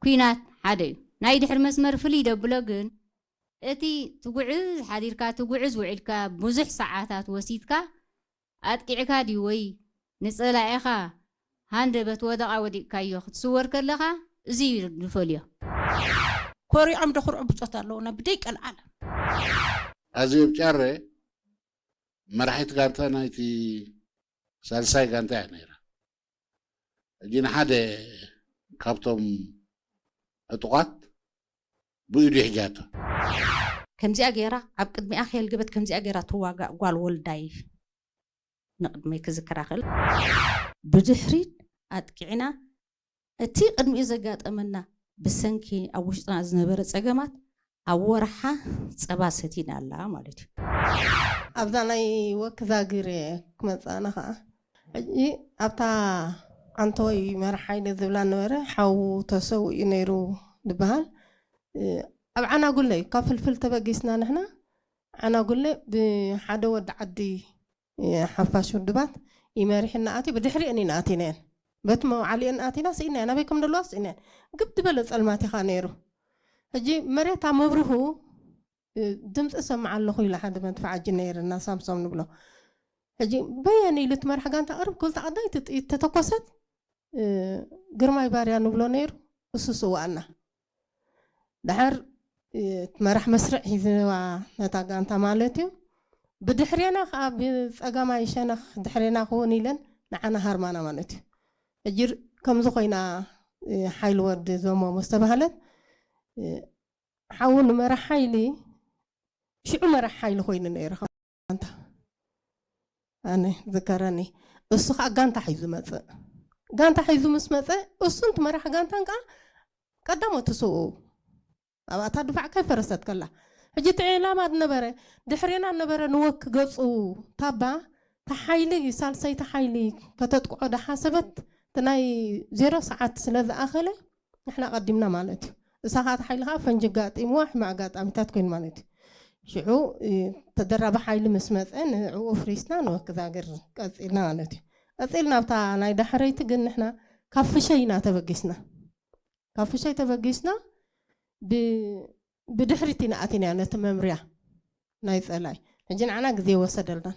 ኲናት ሓደ እዩ። ናይ ድሕሪ መስመር ፍልይ ደብሎ ግን እቲ ትጉዕዝ ሓዲርካ ትጉዕዝ ውዒልካ ብዙሕ ሰዓታት ወሲድካ ኣጥቂዕካ ድዩ ወይ ንጸላኢኻ ሃንደበት ወደቓ ወዲቕካዮ ክትስወር ከለኻ እዚ እዩ ዝፈልዮ። ኮሪዖም ደኹርዑ ብጾት ኣለውና ብደይ ቀልዓለም። ኣዚ ኣብ ጫረ መራሒት ጋንታ ናይቲ ሳልሳይ ጋንታ እያ ነይራ። ሕጂ ንሓደ ካብቶም ዕጡቓት ብኢዱ ሒዛቶ። ከምዚኣ ገይራ ኣብ ቅድሚኣ ከየልገበት ከምዚኣ ገይራ ትዋጋእ ጓል ወልዳይ ንቅድመይ ክዝክራ ክእል። ብድሕሪት ኣጥቂዕና እቲ ቅድሚኡ ዘጋጠመና ብሰንኪ ኣብ ውሽጥና ዝነበረ ጸገማት ኣብ ወርሓ ጸባ ሰቲና ኣላ ማለት እዩ። ኣብዛ ናይ ወክ ዛግር እየ ክመፅእ ኣነ ከዓ ሕጂ ኣብታ ዓንተወይ መራሕ ሓይሊ ዝብላ ነበረ ሓዉ ተሰዊኡ ነይሩ ዝበሃል ኣብ ዓናጉለ እዩ ካብ ፍልፍል ተበጊስና ንሕና ዓናጉለ ብሓደ ወዲ ዓዲ ሓፋሽ ውድባት ይመሪሕና ኣትዩ ብድሕሪአን ኢና ኣቲናየን በቲ መውዓሊአን ኣቲና ስኢናየን ኣበይ ከም ዘለዋ ስኢናየን ግብ ዝበለ ፀልማት ኢኻ ነይሩ ሕጂ መሬታ መብርሁ ድምፂ እሰምዕ ኣለኹ ኢሉ ሓደ መድፍዓጂ ነይርና ሳምሶም ንብሎ ሕጂ በየን ኢሉ እቲ መራሕ ጋንታ ቅርብ ክብል ተቐዳይ እቲ ጥይት ተተኮሰት ግርማይ ባርያ ንብሎ ነይሩ እሱ ስዋኣና ድሓር መራሕ መስርዕ ሒዝዋ ነታ ጋንታ ማለት እዩ ብድሕሬና ከዓ ብፀጋማይ ሸነኽ ድሕሬና ክውን ኢለን ንዓና ሃርማና ማለት እዩ ሕጂ ከምዚ ኮይና ሓይሊ ወዲ ዘሞ ዝተባህለት ሓዉ ንመራሕ ሓይሊ ሽዑ መራሕ ሓይሊ ኮይኑ ነይሩ ኣንታ ኣነ ዝከረኒ እሱ ከዓ ጋንታ ሒዙ መፅእ ጋንታ ሒዙ ምስ መፀ እሱን ትመራሕ ጋንታን ከዓ ቀዳሞት ትስኡ ኣብኣታ ድፋዕ ከይፈረሰት ከላ ሕጂ እቲ ዕላማ ዝነበረ ድሕሬና ነበረ ንወክ ገፁ ታባ ተሓይሊ ሳልሰይቲ ሓይሊ ከተጥቅዖ ዳሓሰበት እቲ ናይ ዜሮ ሰዓት ስለ ዝኣኸለ ንሕና ቀዲምና ማለት እዩ እሳ ከዓ ተሓይሊ ከዓ ፈንጂ ጋጢምዋ ሕማ ኣጋጣሚታት ኮይኑ ማለት እዩ ሽዑ ተደራቢ ሓይሊ ምስ መፀ ንዕኡ ፍሪስና ንወክ ዛግር ቀፂልና ማለት እዩ ቀፂልና ኣብታ ናይ ዳሕረይቲ ግን ንሕና ካብ ፍሸይ ኢና ተበጊስና ካብ ፍሸይ ተበጊስና ብድሕሪት ኢና ኣቲና ነቲ መምርያ ናይ ፀላይ ሕጂ ንዓና ግዜ ወሰደልናን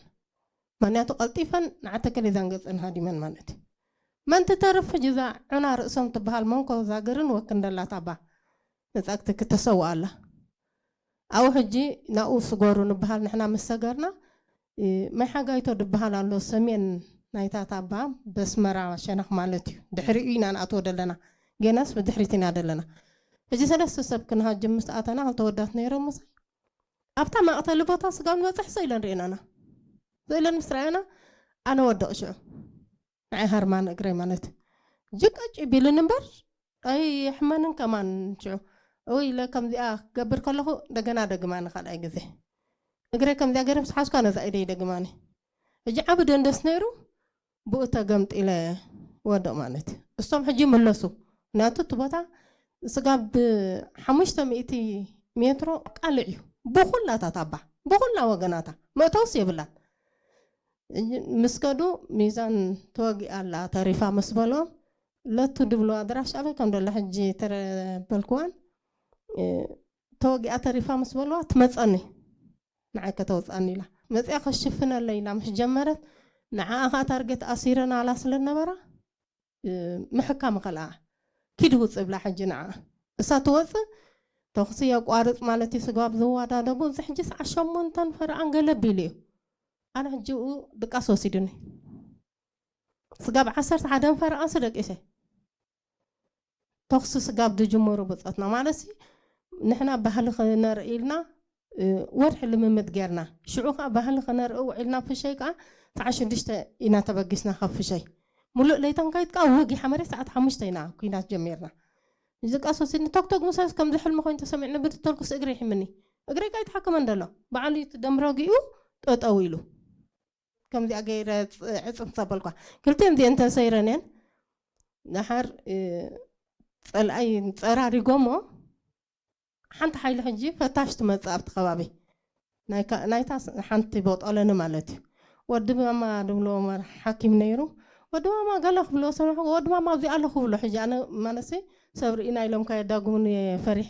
ምክንያቱ ቀልጢፈን ንዓተከል ዛን ገፀን ሃዲመን ማለት እዩ መን ትተርፍ ሕጂ እዛ ዕና ርእሶም ትበሃል መንኮ ዛግርን ወክንደላት ኣባ ንፀግቲ ክተሰውኣ ኣላ ኣብኡ ሕጂ ናብኡ ስገሩ ንበሃል ንሕና ምስ ሰገርና ማይ ሓጋይቶ ድበሃል ኣሎ ሰሜን ናይታ ታባ በስመራ ሸነኽ ማለት እዩ ድሕሪኡ ኢና ንኣትዎ ደለና ጌናስ ብድሕሪት ኢና ደለና ሕጂ ሰለስተ ሰብ ክንሃጅም ምስ ኣተና ክልተ ወዳት ነይሮም ምሳይ ኣብታ መቕተሊ ቦታ ስጋብ ንበፅሕ ስኢለን ርኢናና ስኢለን ምስ ረኣያና ኣነ ወደቕ ሽዑ ንዓይ ሃርማን እግረይ ማለት ጅቀጭ ቢልን እምበር ኣይሕመንን ከማን ሽዑ እው ኢለ ከምዚኣ ክገብር ከለኹ እንደገና ደግማ ንካልኣይ ግዜ እግረይ ከምዚኣ ገይረ ምስ ሓዝኳ ነዛ ኢደይ ደግማኒ ሕጂ ዓቢ ደንደስ ነይሩ ብኡ ተገምጢለ ወድቕ ማለት እዩ እሶም ሕጂ ይምለሱ ምክንያቱ እቲ ቦታ ስጋብ ሓሙሽተ ሚእቲ ሜትሮ ቃልዕ እዩ ብኩላታት ኣባ ብኩላ ወገናታ መእተውስ የብላን ምስ ከዱ ሚዛን ተወጊኣ ኣላ ተሪፋ ምስ በልዎም ለቱ ድብልዋ ኣድራሽ ኣበይ ከም ደላ ሕጂ ተረበልክዋን ተወጊኣ ተሪፋ ምስ በልዋ ትመፀኒ ንዓይ ከተውፅኣኒ ኢላ መፅያ ከሽፍነለ ኢላ ምስ ጀመረት ንዓኣ ከዓ ታርጌት ኣሲረናላ ስለ ነበራ ምሕካም ከልኣ ኪድ ውፅእ ብላ ሕጂ ንዓ እሳ ትወፅእ ተኽሲ የቋርፅ ማለት እዩ ስጋብ ዝዋዳደጉ እዚ ሕጂ ሰዓት ሸሞንተን ፈረቓን ገለ ቢሉ እዩ ኣነ ሕጂ ኡ ድቃስ ወሲዱኒ ስጋብ ዓሰርተ ሓደን ፈረቓን ስደቂሰ ተኽሲ ስጋብ ድጅመሩ ብፆትና ማለት ንሕና ባህሊ ክነርኢ ኢልና ወርሒ ልምምድ ጌርና ሽዑ ከዓ ባህሊ ክነርኢ ውዒልና ፍሸይ ከዓ ሰዓት ሽዱሽተ ኢና ተበጊስና ካብ ፍሸይ ሙሉእ ለይታን ካይት ከዓ ወጊ ሓመሬ ሰዓት ሓሙሽተ ኢና ኩናት ጀሚርና እዚ ቃስ ወሲድኒ ቶክቶክ ምሳስ ከምዚ ሕልሚ ኮይኑ ተሰሚዕኒ ብድተልኩስ እግሪ ይሕምኒ እግረይ ካይትሓከመ እንደሎ በዓሉ ደምረጊኡ ጠጠው ኢሉ ከምዚኣ ገይረ ዕፅም ተበልኳ ክልቲኦም እዚአን ተሰይረን እየን ደሓር ፀልኣይ ፀራሪጎሞ ሓንቲ ሓይሊ ሕጂ ፈታሽ ትመፅእ ኣብቲ ከባቢ ናይታ ሓንቲ ቦጦለኒ ማለት እዩ ወዲ ማማ ድብሎ ሓኪም ነይሩ ወዲ ማማ ገለ ክብሎ ሰማዕኩ። ወዲ ማማ ኣብዚ ኣሎ ክብሎ፣ ሕጂ ኣነ ማለትሲ ሰብ ርኢና ኢሎም ከየዳጉሙኒ ፈሪሐ።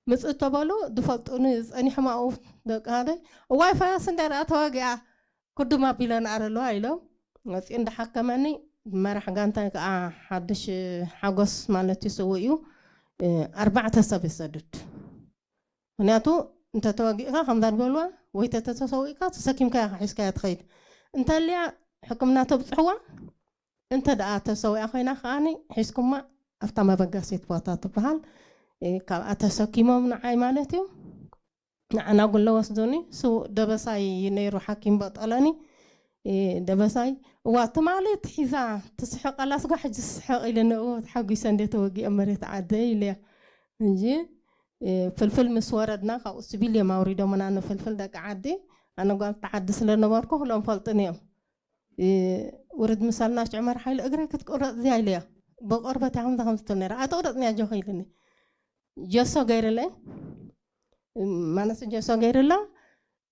ምጽእ ተበሉ ዝፈልጡኒ ጸኒሖም ኣብኡ ደቂ ሃደይ፣ "እዋይ ፈረስ እንደ ርኣ ተዋጊኣ ክዱም ኣቢለን ኣረለዋ" ኢሎም መጺኡ እንዳሓከመኒ፣ መራሕ ጋንታይ ከኣ ሓድሽ ሓጎስ ማለት እዩ ስውእ እዩ፣ እ፣ ኣርባዕተ ሰብ ይሰድድ። ምኽንያቱ እንተ ተወጊእካ ከምዛ ዝበልዋ ወይ ተተሰዊእካ ተሰኪምካያ ሒዝካያ ትኸይድ። እንተልያ ሕክምና ተብጽሕዋ፣ እንተ ደኣ ተሰዊኣ ኮይና ከኣኒ ሒዝኩማ ኣብታ መበገሲት ቦታ ትበሃል፣ እ፣ ካብኣ ተሰኪሞም ንዓይ ማለት እዩ። ንዓና ጉሎ ወስዱኒ። ስዉእ ደበሳይ እዩ ነይሩ ሓኪም በጠለኒ። እ፣ ደበሳይ፣ "እዋ ትማሊ ትሒዛ ትስሕቀላ ስጋ ሕጂ ትስሕቅ" ኢለኒ። "እዎ ተሓጒሰ እንደ ተወጊኦ መሬት ዓደይ" ኢለያ። እንጂ፣ እ፣ ፍልፍል ምስ ወረድና ካብኡ ስቢል እዮም ኣውሪዶምና ንፍልፍል ደቂ ዓዲ። ኣነ ጓል ተዓዲ ስለ ነበርኩ ኩሎም ፈልጥኒ እዮም። እ፣ ውርድ ምሳልና ሽዑ መርሓ ኢለ "እግረይ ክትቁረጽ እዚያ" ኢለያ። ብቆርበት እያ ከምዛ ከምዚ ትብል ነይራ። "ኣይተቁረጽንያ ጆኸ" ኢልኒ። ጀሶ ገይርለይ፣ እ፣ ማነስ ጀሶ ገይርላ።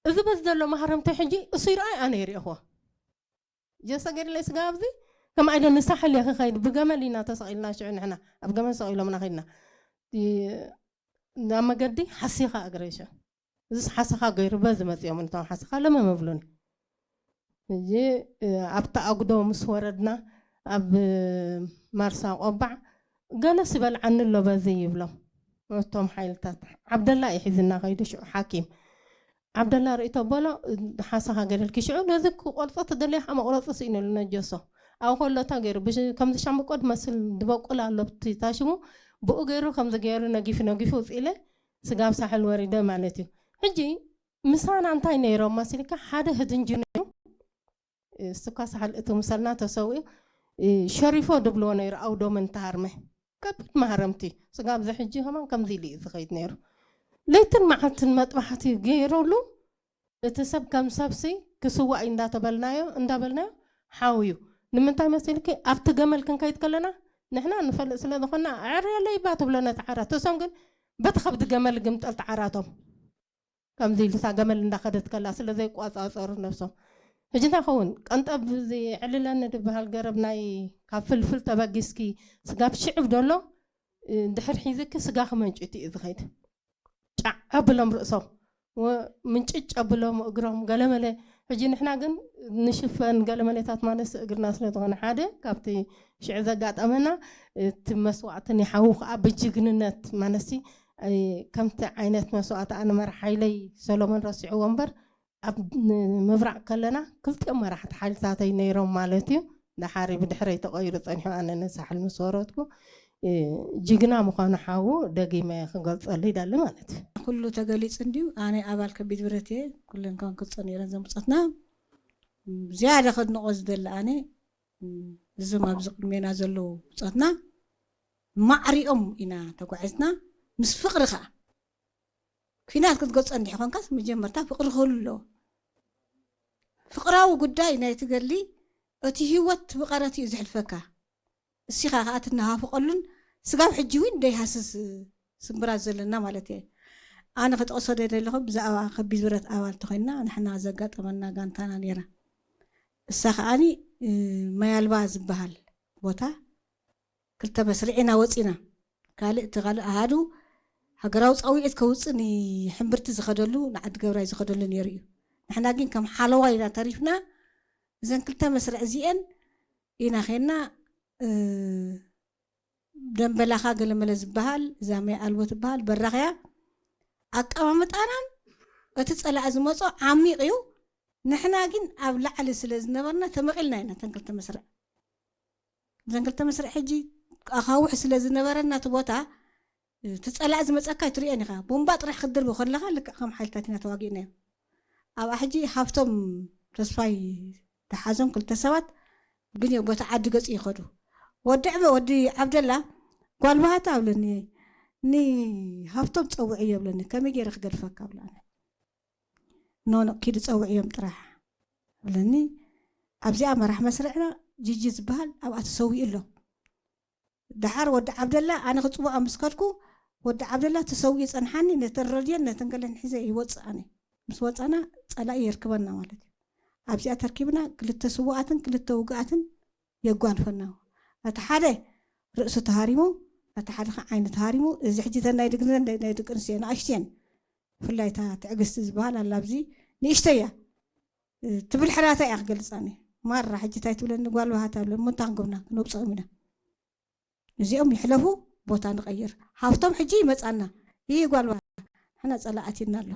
እዚ በዚ ዘሎ ማህረምተይ ሕጂ እሱ ይርኣይ ኣነ ይርእኽዎ። ጀሶ ገይርለይ ስጋ ኣብዚ ከም ኣይደ ንሳሕል እየ ክኸይድ። ብገመል ኢና ተሰቒልና ሽዑ ንሕና ኣብ ገመል ሰቒሎምና ከይድና። እ፣ ናብ መገዲ ሓሲኻ እግረይ ሽዑ። እዚስ ሓሰኻ ገይሩ በዚ መጺኦም እቶም ሓሰኻ ለመ መብሉኒ። ሕጂ፣ እ፣ ኣብቲ ኣጉዶ ምስ ወረድና ኣብ፣ እ፣ ማርሳ ቆባዕ ገለ ስበልዓኒ ኣሎ በዚ ይብሎም እቶም ሓይልታት። ዓብደላ እዩ ሒዝና ከይዱ ሽዑ ሓኪም። ዓብደላ ርእቶ በሎ፣ "ሓሰኻ ገደልኪ ሽዑ ነዚ ክቆርጾ ተደለየ ከዓ መቁረጺ ስኢነሉ ነጀሶ." ኣብኡ ከሎ እታ ገይሩ ብሽ-፣ ከምዚ ሻምብቆ ድመስል ድበቁል ኣሎ ኣብቲ ታሽሙ፣ ብኡ ገይሩ ከምዚ ገይሩ ነጊፉ ነጊፉ ውፅኢለ ስጋብ ሳሕል ወሪደ ማለት እዩ። ሕጂ ምሳና እንታይ ነይሮም መሲልካ? ሓደ ህድንጂ ነይሩ፣ እሱኳ ሳሕል እቱ ምሰልና ተሰዊኡ፣ እ፣ ሸሪፎ ድብልዎ ነይሩ ኣውዶምን ተሃርመ። ከቢድ ማህረምቲ። ስጋብ እዚ ሕጂ ከማን ከምዚ ኢሉ እዩ ዝኸይድ ነይሩ። ለይትን መዓልትን መጥባሕቲ ገይረሉ፣ እቲ ሰብ ከም ሰብሲ ክስዋእ እዩ እንዳተበልናዮ፣ እንዳበልናዮ ሓው እዩ። ንምንታይ መሲልኪ? ኣብቲ ገመል ክንከይድ ከለና ንሕና ንፈልጥ ስለ ዝኾንና፣ "ዕርየለይ እባ" ትብሎ ነቲ ዓራት። እሶም ግን በቲ ከብዲ ገመል ግምጠል ተዓራቶም። ከምዚ ኢሉ እታ ገመል እንዳኸደት ከላ ስለ ዘይቋጻጸሩ ነብሶም። ሕጂ እንታይ ኸውን? ቀንጠብ እዚ ዕልለኒ ድበሃል ገረብ ናይ ካብ ፍልፍል ተበጊስኪ ስጋብ ሽዕብ ደሎ፣ እ፣ ድሕር ሒዝኪ ስጋ ክመንጭት እዩ ዝኸይድ። ጫዕ ኣብሎም ርእሶም። ወ-፣ ምንጭጭ ኣብሎም እግሮም ገለመለ። ሕጂ ንሕና ግን ንሽፈን ገለመለታት ማለት እግርና ስለ ዝኾነ ሓደ ካብቲ ሽዕ ዘጋጠመና፣ እቲ መስዋዕቲ ናይ ሓዉ ከኣ ብጅግንነት ማለትሲ፣ እ፣ ከምቲ ዓይነት መስዋዕቲ ኣነ መራሕ ሓይለይ ሰሎሞን ረሲዕዎ እምበር፣ ኣብ ን-፣ ምብራቕ ከለና ክልቲኦም መራሕቲ ሓይልታተይ ነይሮም ማለት እዩ። ደሓሪ ብድሕረይ ተቐይሩ ጸኒሑ፣ ኣነ ንሳሕል ምስ ወረድኩ፣ እ፣ ጅግና ምዃኑ ሓዉ ደጊመ ክገልጸሉ ይደሊ ማለት እዩ። ኩሉ ተገሊጹ እንድዩ። ኣነ ኣባል ከቢድ ብረት እየ። ኩለን ከንክጸ ነይረን ዘምጸትና። ዝያዳ ከድንቆ ዝደሊ ኣነ፣ እም፣ እዞም ኣብዚ ቅድሜና ዘለዉ ብጾትና ማዕሪኦም ኢና ተጓዒዝና። ምስ ፍቕሪ ከኣ፣ ኲናት ክትገልጾ እንዲሕ ኾንካስ መጀመርታ ፍቕሪ ክህሉ ኣለዎ። ፍቕራዊ ጉዳይ ናይቲ ገድሊ፣ እቲ ህይወት ብቐረት እዩ ዘሕልፈካ። እሲኻ ከኣ ትነሃፍቐሉን ስጋብ ሕጂ እውን ደይሃስስ ስምብራት ዘለና ማለት እየ። ኣነ ክጠቕሶ ደለኹ ብዛዕባ ከቢድ ብረት ኣባል ተኾይንና ንሕና ዘጋጠመና ጋንታና ነይራ። እሳ ከኣኒ፣ እ፣ ማያልባ ዝበሃል ቦታ ክልተ መስርዕ ኢና ወፂና። ካልእ፣ እቲ ካልእ ኣሃዱ ሃገራዊ ፃውዒት ከውፅእ ንሕምብርቲ ዝኸደሉ፣ ንዓዲ ገብራይ ዝኸደሉ ነይሩ እዩ። ንሕና ግን ከም ሓለዋ ኢና ተሪፍና። እዘን ክልተ መስርዕ እዚአን ኢና ኸይና፣ እ፣ ደንበላኻ ገለመለ ዝበሃል፣ እዛ ማይ ኣልቦ ትበሃል በራኽያ። ኣቀማምጣናን እቲ ጸላኢ ዝመጾ ዓሚቕ እዩ። ንሕና ግን ኣብ ላዕሊ ስለ ዝነበርና ተመቒልና ኢና እተን ክልተ መስርዕ። እዘን ክልተ መስርዕ ሕጂ ኣኻውሕ ስለ ዝነበረና እቲ ቦታ፣ እቲ ጸላኢ ዝመጸካ ኣይትርእዮን ኢኻ። ቦምባ ጥራሕ ክትድርቢ ከለኻ ልክዕ ከም ሓይልታት ኢና ተዋጊእናዮም። ኣብኣ ሕጂ ሃብቶም ተስፋይ ዝሓዞም ክልተ ሰባት ብንዮ ቦታ ዓዲ ገጽ ይኸዱ። ወዲ ዕበ-፣ ወዲ ዓብደላ ጓል ባህታ ኣብለኒ፣ "ንሃብቶም ጸውዕዮ" ብለኒ። "ከመይ ገይረ ክገድፈካ?" ብላኒ። "ኖ፣ ኖ፣ ኪዲ ጸውዕዮም ጥራሕ" ብለኒ። ኣብዚኣ መራሕ መስርዕና ጂጂ ዝበሃል ኣብኣ ተሰዊኡ ኣሎ። ደሓር ወዲ ዓብደላ ኣነ ክጽውዖ ምስ ከድኩ፣ ወዲ ዓብደላ ተሰዊኡ ጸንሓኒ፣ ነተን ረድዮን ነተን ገለን ሒዘ ይወጽእ ኣነ። ምስ ወጻና ጸላኢ የርክበና ማለት እዩ። ኣብዚኣ ተርኪብና ክልተ ስዉኣትን ክልተ ውግኣትን የጓንፈና። እቲ ሓደ ርእሱ ተሃሪሙ፣ እቲ ሓደ ከዓ ዓይኑ ተሃሪሙ። እዚ ሕጂ እተን ናይ ድግነ ናይ ደቂ ኣንስትዮ ንኣሽትየን፣ ብፍላይ እታ ትዕግስቲ ዝበሃል ኣላ ኣብዚ ንእሽተይ እያ። ትብል ሕራታ እያ ክገልጻኒ። ማራ ሕጂ እንታይ ትብለኒ ጓል ባህታ ብለ፣ እሞ እንታይ ክንገብና? ክነውፅኦም ኢና። እዚኦም ይሕለፉ፣ ቦታ ንቐይር። ሃፍቶም ሕጂ ይመጻና። ይህ ጓል ባህታ፣ ንሕና ጸላእቲና ኣሎ።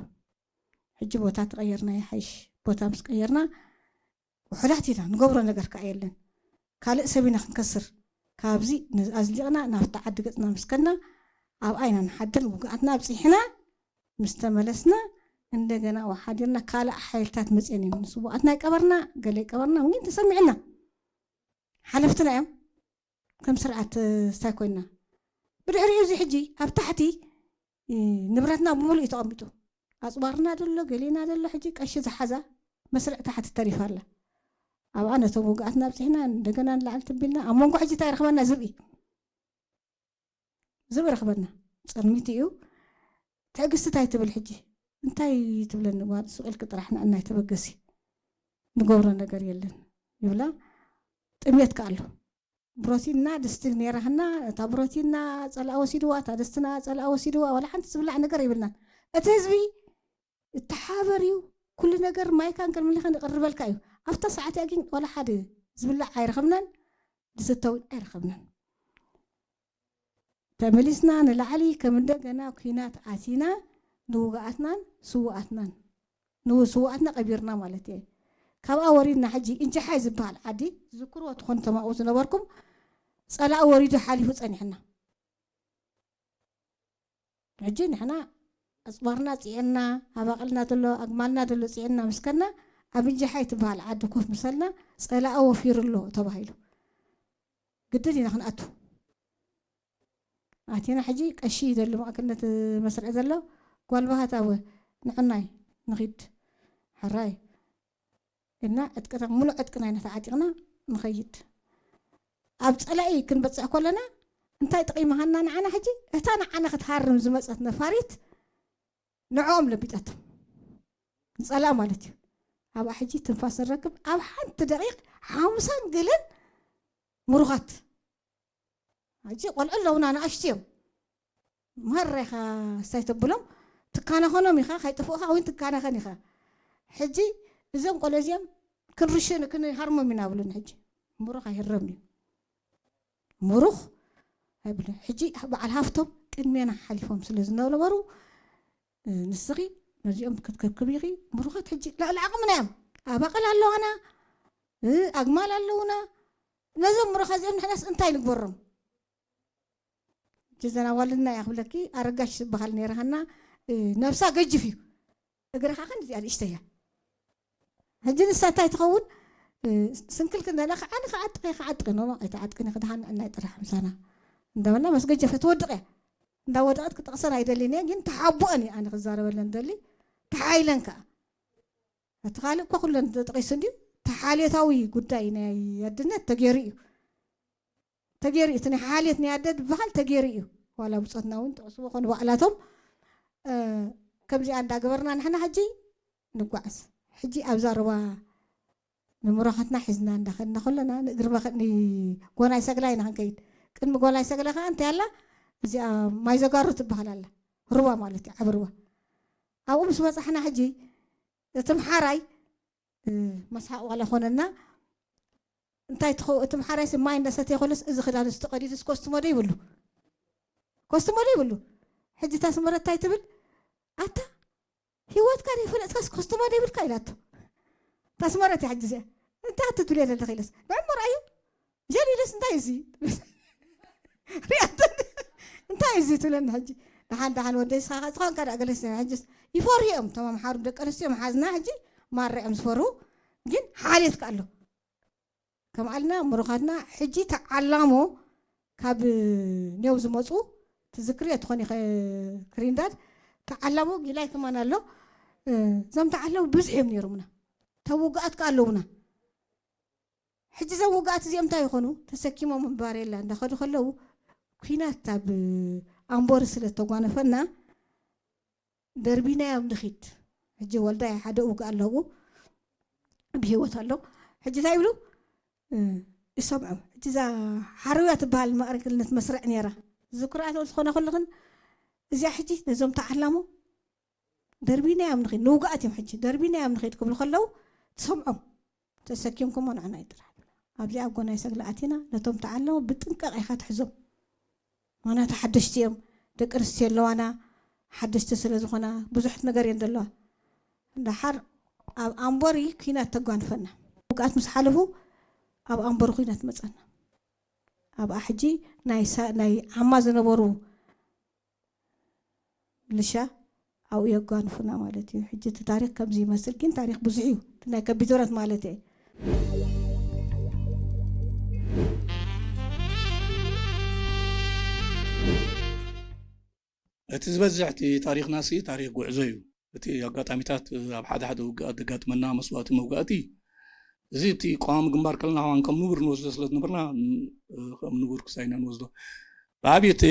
ሕጂ ቦታ ተቐየርና ይሓይሽ። ቦታ ምስ ቀየርና ውሑዳት ኢና፣ ንገብሮ ነገር ከኣ የለን። ካልእ ሰብ ኢና ክንከስር። ካብዚ ን-፣ ኣዝሊቕና ናብቲ ዓዲ ገጽና ምስ ከድና፣ ኣብኣ ኢና ንሓድር። ውግኣትና ኣብጺሕና ምስ ተመለስና፣ እንደገና ሓዲርና ካልእ ሓይልታት መጺኤን እዮም። ንስውኣትና ይቀበርና፣ ገለ ይቀበርና፣ ግን ተሰሚዕና። ሓለፍትና እዮም። ከም ስርዓት፣ እ፣ ስታይ ኮይና። ብድሕሪኡ እዚ ሕጂ ኣብ ታሕቲ፣ እ፣ ንብረትና ብምሉእ እዩ ተቐሚጡ። ኣጽዋርና ደሎ፣ ገሌና ደሎ፣ ሕጂ ቀሺ ዝሓዛ መስርዕ ታሕቲ ተሪፋ ኣላ። ኣብኣ ነቶም ውግኣትና ኣብጺሕና፣ እንደገና ንላዕሊ ትቢልና፣ ኣብ መንጎ ሕጂ እንታይ ረኽበና? ዝብኢ። ዝብኢ ረኽበና። ጸልሚት እዩ። ትዕግስቲ እንታይ ትብል ሕጂ? እንታይ ትብለኒ ጓል? ስቕ ኢልኪ ጥራሕ ንዕናይ ተበገሲ። ንገብሮ ነገር የለን። ይብላ። ጥሜት ከኣ ኣሎ። ብሮቲንና ድስቲ ነይራህና፣ እታ ብሮቲንና ጸላኣ ወሲድዋ፣ እታ ድስትና ጸላኣ ወሲድዋ፣ ዋላ ሓንቲ ዝብላዕ ነገር የብልናን። እቲ ህዝቢ እተሓባበር እዩ። ኩሉ ነገር ማይካን ከልምልኸን ይቕርበልካ እዩ። ኣብታ ሰዓት እያ ግን ዋላ ሓደ ዝብላዕ ኣይረኸብናን፣ ዝስተ እውን ኣይረኸብናን። ተመሊስና ንላዕሊ ከም እንደገና ኲናት ኣቲና ንውግኣትናን ስውኣትናን፣ ንው-፣ ስውኣትና ቀቢርና ማለት እየ። ካብኣ ወሪድና ሕጂ እንጀሓይ ዝበሃል ዓዲ፣ ዝዝክርዎ ትኾኑ ተማኡ ዝነበርኩም፣ ጸላኢ ወሪዱ ሓሊፉ ጸኒሕና። ሕጂ ንሕና ኣጽዋርና ጽዒርና፣ ኣባቕልና ዘሎ፣ ኣግማልና ዘሎ ጽዒርና ምስ ከድና፣ ኣብ እንጀሓይ ትበሃል ዓዲ ኮፍ ምስ በልና፣ ጸላኢ ወፊሩ ኣሎ ተባሂሉ። ግድን ኢና ክንኣቱ። ኣቲና ሕጂ ቀሺ ዘሎ ማእከልነት መስርዕ ዘሎ፣ ጓል ባህታ፣ እወ፣ ንዕናይ ንኺድ። ሕራይ። እና ዕጥቅና፣ ሙሉእ ዕጥቅና ኢና ተዓጢቕና ንኸይድ። ኣብ ጸላኢ ክንበጽሕ ከለና እንታይ ጠቒምሃና ንዓና ሕጂ? እታ ንዓና ክትሃርም ዝመጸት ነፋሪት ንዕኦም ለቢጠቶም። ንጸላኢ ማለት እዩ። ኣብኣ ሕጂ ትንፋስ ንረክብ። ኣብ ሓንቲ ደቂቕ ሓምሳን ገለን ምሩኻት። ሕጂ ቆልዑ ኣለውና፣ ንኣሽቱ እዮም። ማራ ኢኻ ስታይ ተብሎም፣ ትካናኸኖም ኢኻ፣ ካይጠፍኡኻ እውን ትካናኸን ኢኻ። ሕጂ እዞም ቆልዑ እዚኦም ክንርሽን፣ ክንሃርሞም ኢና ብሉኒ። ሕጂ ምሩኽ ኣይህረም እዩ። ምሩኽ ኣይብሉን። ሕጂ በዓል ሃፍቶም ቅድሜና ሓሊፎም ስለ ዝነበሩ፣ እ፣ ንስኺ ነዚኦም ክትከብክቢ ኢኺ። ምሩኻት ሕጂ ልዕሊ ዓቕምና እዮም። ኣባቕል ኣለዋና፣ እ፣ ኣግማል ኣለውና። ነዞም ምሩኻት እዚኦም ንሕናስ እንታይ ንግበሮም? ጀዘና ዋልድና እያ ክብለኪ፣ ኣረጋሽ ዝበሃል ነይራ ሃና፣ እ፣ ነብሳ ገጅፍ እዩ። እግራ ከዓ ክንዲኣ ንእሽተይ እያ። ሕጂ ንሳ እንታይ ትኸውን? እ፣ ስንክል ክንደላ ከዓ፣ "ኣነ ክዓጥቂ፣ ክዓጥቂ፣ ኖ፣ ኣይትዓጥቅን ኢኺ፣ ደሓን ንዕናይ ጥራሕ ምሳና" እንዳበላ፣ መስ ገጀፈ ትወድቕ እያ። እንዳወደቐት ክጠቕሰን ኣይደልን እየ፣ ግን ተሓቦአን እየ ኣነ ክዛረበለን ደሊ፣ ተሓይለን ከዓ። እቲ ካልእ እኳ ኩለን ተጠቒሱ እንድዩ፣ ተሓልዮታዊ ጉዳይ ናይ ኣድነት ተገይሩ እዩ። ተገይሩ እዩ። እቲ ናይ ሓልዮት ናይ ኣደ ዝበሃል ተገይሩ እዩ። ዋላ ብጾትና እውን ጥቕስዎ ኮኑ ባዕላቶም፣ እ፣ ከምዚኣ እንዳገበርና ንሕና ሕጂ ንጓዓዝ። ሕጂ ኣብዛ ሩባ ንምሮኻትና ሒዝና እንዳኸድና ከለና፣ ንእግሪ መኸ-፣ ንጎናይ ሰግላይ ኢና ክንከይድ። ቅድሚ ጎናይ ሰግላይ ከዓ እንታይ ኣላ? እዚኣ ማይ ዘጋሩ ትበሃል ኣላ። ሩባ ማለት እዩ፣ ዓቢ ሩባ። ኣብኡ ምስ በጻሕና ሕጂ፣ እቲ ምሓራይ፣ እ፣ መስሓቕ ዋላ ኾነና፣ እንታይ ትኸው-፣ እቲ ምሓራይስ ማይ እንዳሰተየ ከሎስ፣ እዚ ክዳንስ ተቐዲዱስ ኮስትሞ ዶ ይብሉ? ኮስትሞ ዶ ይብሉ? ሕጂ እታ ኣስመረት እንታይ ትብል? "ኣታ፣ ህይወትካ ዘይፈለጥካስ ኮስትሞ ዶ ይብልካ?" ኢላቶ። እታ ኣስመረት እያ ሕጂ እዚኣ። "እንታይ ኣትትብል እየ ዘለኺ?" ኢለስ፣ "ንዕሞ ረኣዩ፣ ጀሊለስ እንታይ እዩ እዚ?" ሪኣቶ፣ "እንታይ እዩ እዚ?" ትብለኒ ሕጂ። ደሓን፣ ደሓን ወደይ፣ ንስኻ ዝኾንካ ደኣ ገለስ ሕጂስ ይፈርሁ እዮም። እቶም ኣምሓሩ ደቂ ኣንስትዮ መሓዝና ሕጂ ማራ እዮም ዝፈርሁ። ግን ሓልዮት ከ ኣሎ። ከም ኣልና ምሩኻትና ሕጂ ተዓላሞ ካብ ኔው ዝመጹ ትዝክርዮ ትኾኒ ኸ-፣ ክሪንዳድ ተዓላሞ ጊላይ ከማን ኣሎ። እ፣ እዞም ተዓላሞ ብዙሕ እዮም ነይሮምና። ተውግኣት ከ ኣለውና። ሕጂ እዞም ውግኣት እዚኦም እንታይ ይኾኑ? ተሰኪሞም ባሬላ እንዳኸዱ ከለዉ፣ ኲናት ኣብ ኣምቦሪ ስለ እተጓነፈና፣ ደርቢናዮም ንኺድ። ሕጂ ወልዳይ ሓደ ውግእ ኣለዉ፣ ብህይወት ኣሎ። ሕጂ እንታይ ይብሉ? እ፣ ይሰምዖም። ሕጂ እዛ ሓርያ ትበሃል ማእርግነት መስርዕ ነይራ። ዝክርኣት ዝኾነ ኩልኽን እዚኣ ሕጂ ነዞም ተዓላሙ ደርቢና እዮም ንኸይድ፣ ንውግኣት እዮም ሕጂ ደርቢና እዮም ንኸይድ ክብሉ ከለዉ ትሰምዖም። ተሰኪምኩሞ ንዕና ይጥራሕ። ኣብዚ ኣብ ጎናይ ሰግሊ ኣቲና ነቶም ተዓለሙ ብጥንቃቕ ኢኻ ትሕዞም። ምኽንያቱ ሓደሽቲ እዮም፣ ደቂ ኣንስትዮ ኣለዋና፣ ሓደሽቲ ስለ ዝኾና ብዙሕት ነገር እየን ዘለዋ። ደሓር ኣብ ኣምቦሪ ኲናት ተጓንፈና። ውግኣት ምስ ሓለፉ ኣብ ኣምቦሪ ኲናት መጸና። ኣብኣ ሕጂ ናይ ሳ-፣ ናይ ዓማ ዝነበሩ ልሻ ኣብኡ የጓንፉና ማለት እዩ። ሕጂ እቲ ታሪኽ ከምዚ ይመስል፣ ግን ታሪኽ ብዙሕ እዩ። እቲ ናይ ከቢድ ብረት ማለት እየ። እቲ ዝበዝሕ እቲ ታሪኽና ሲ ታሪኽ ጉዕዞ እዩ። እቲ ኣጋጣሚታት ኣብ ሓደ ሓደ ውግኣት ዘጋጥመና መስዋእቲ መውጋእቲ፣ እዚ እቲ ቀዋሚ ግንባር ከለና ዋን ከም ንቡር ንወስዶ ስለ ዝነበርና ን-፣ ከም ንቡር ክሳይና ንወስዶ። ብዓብዪ እቲ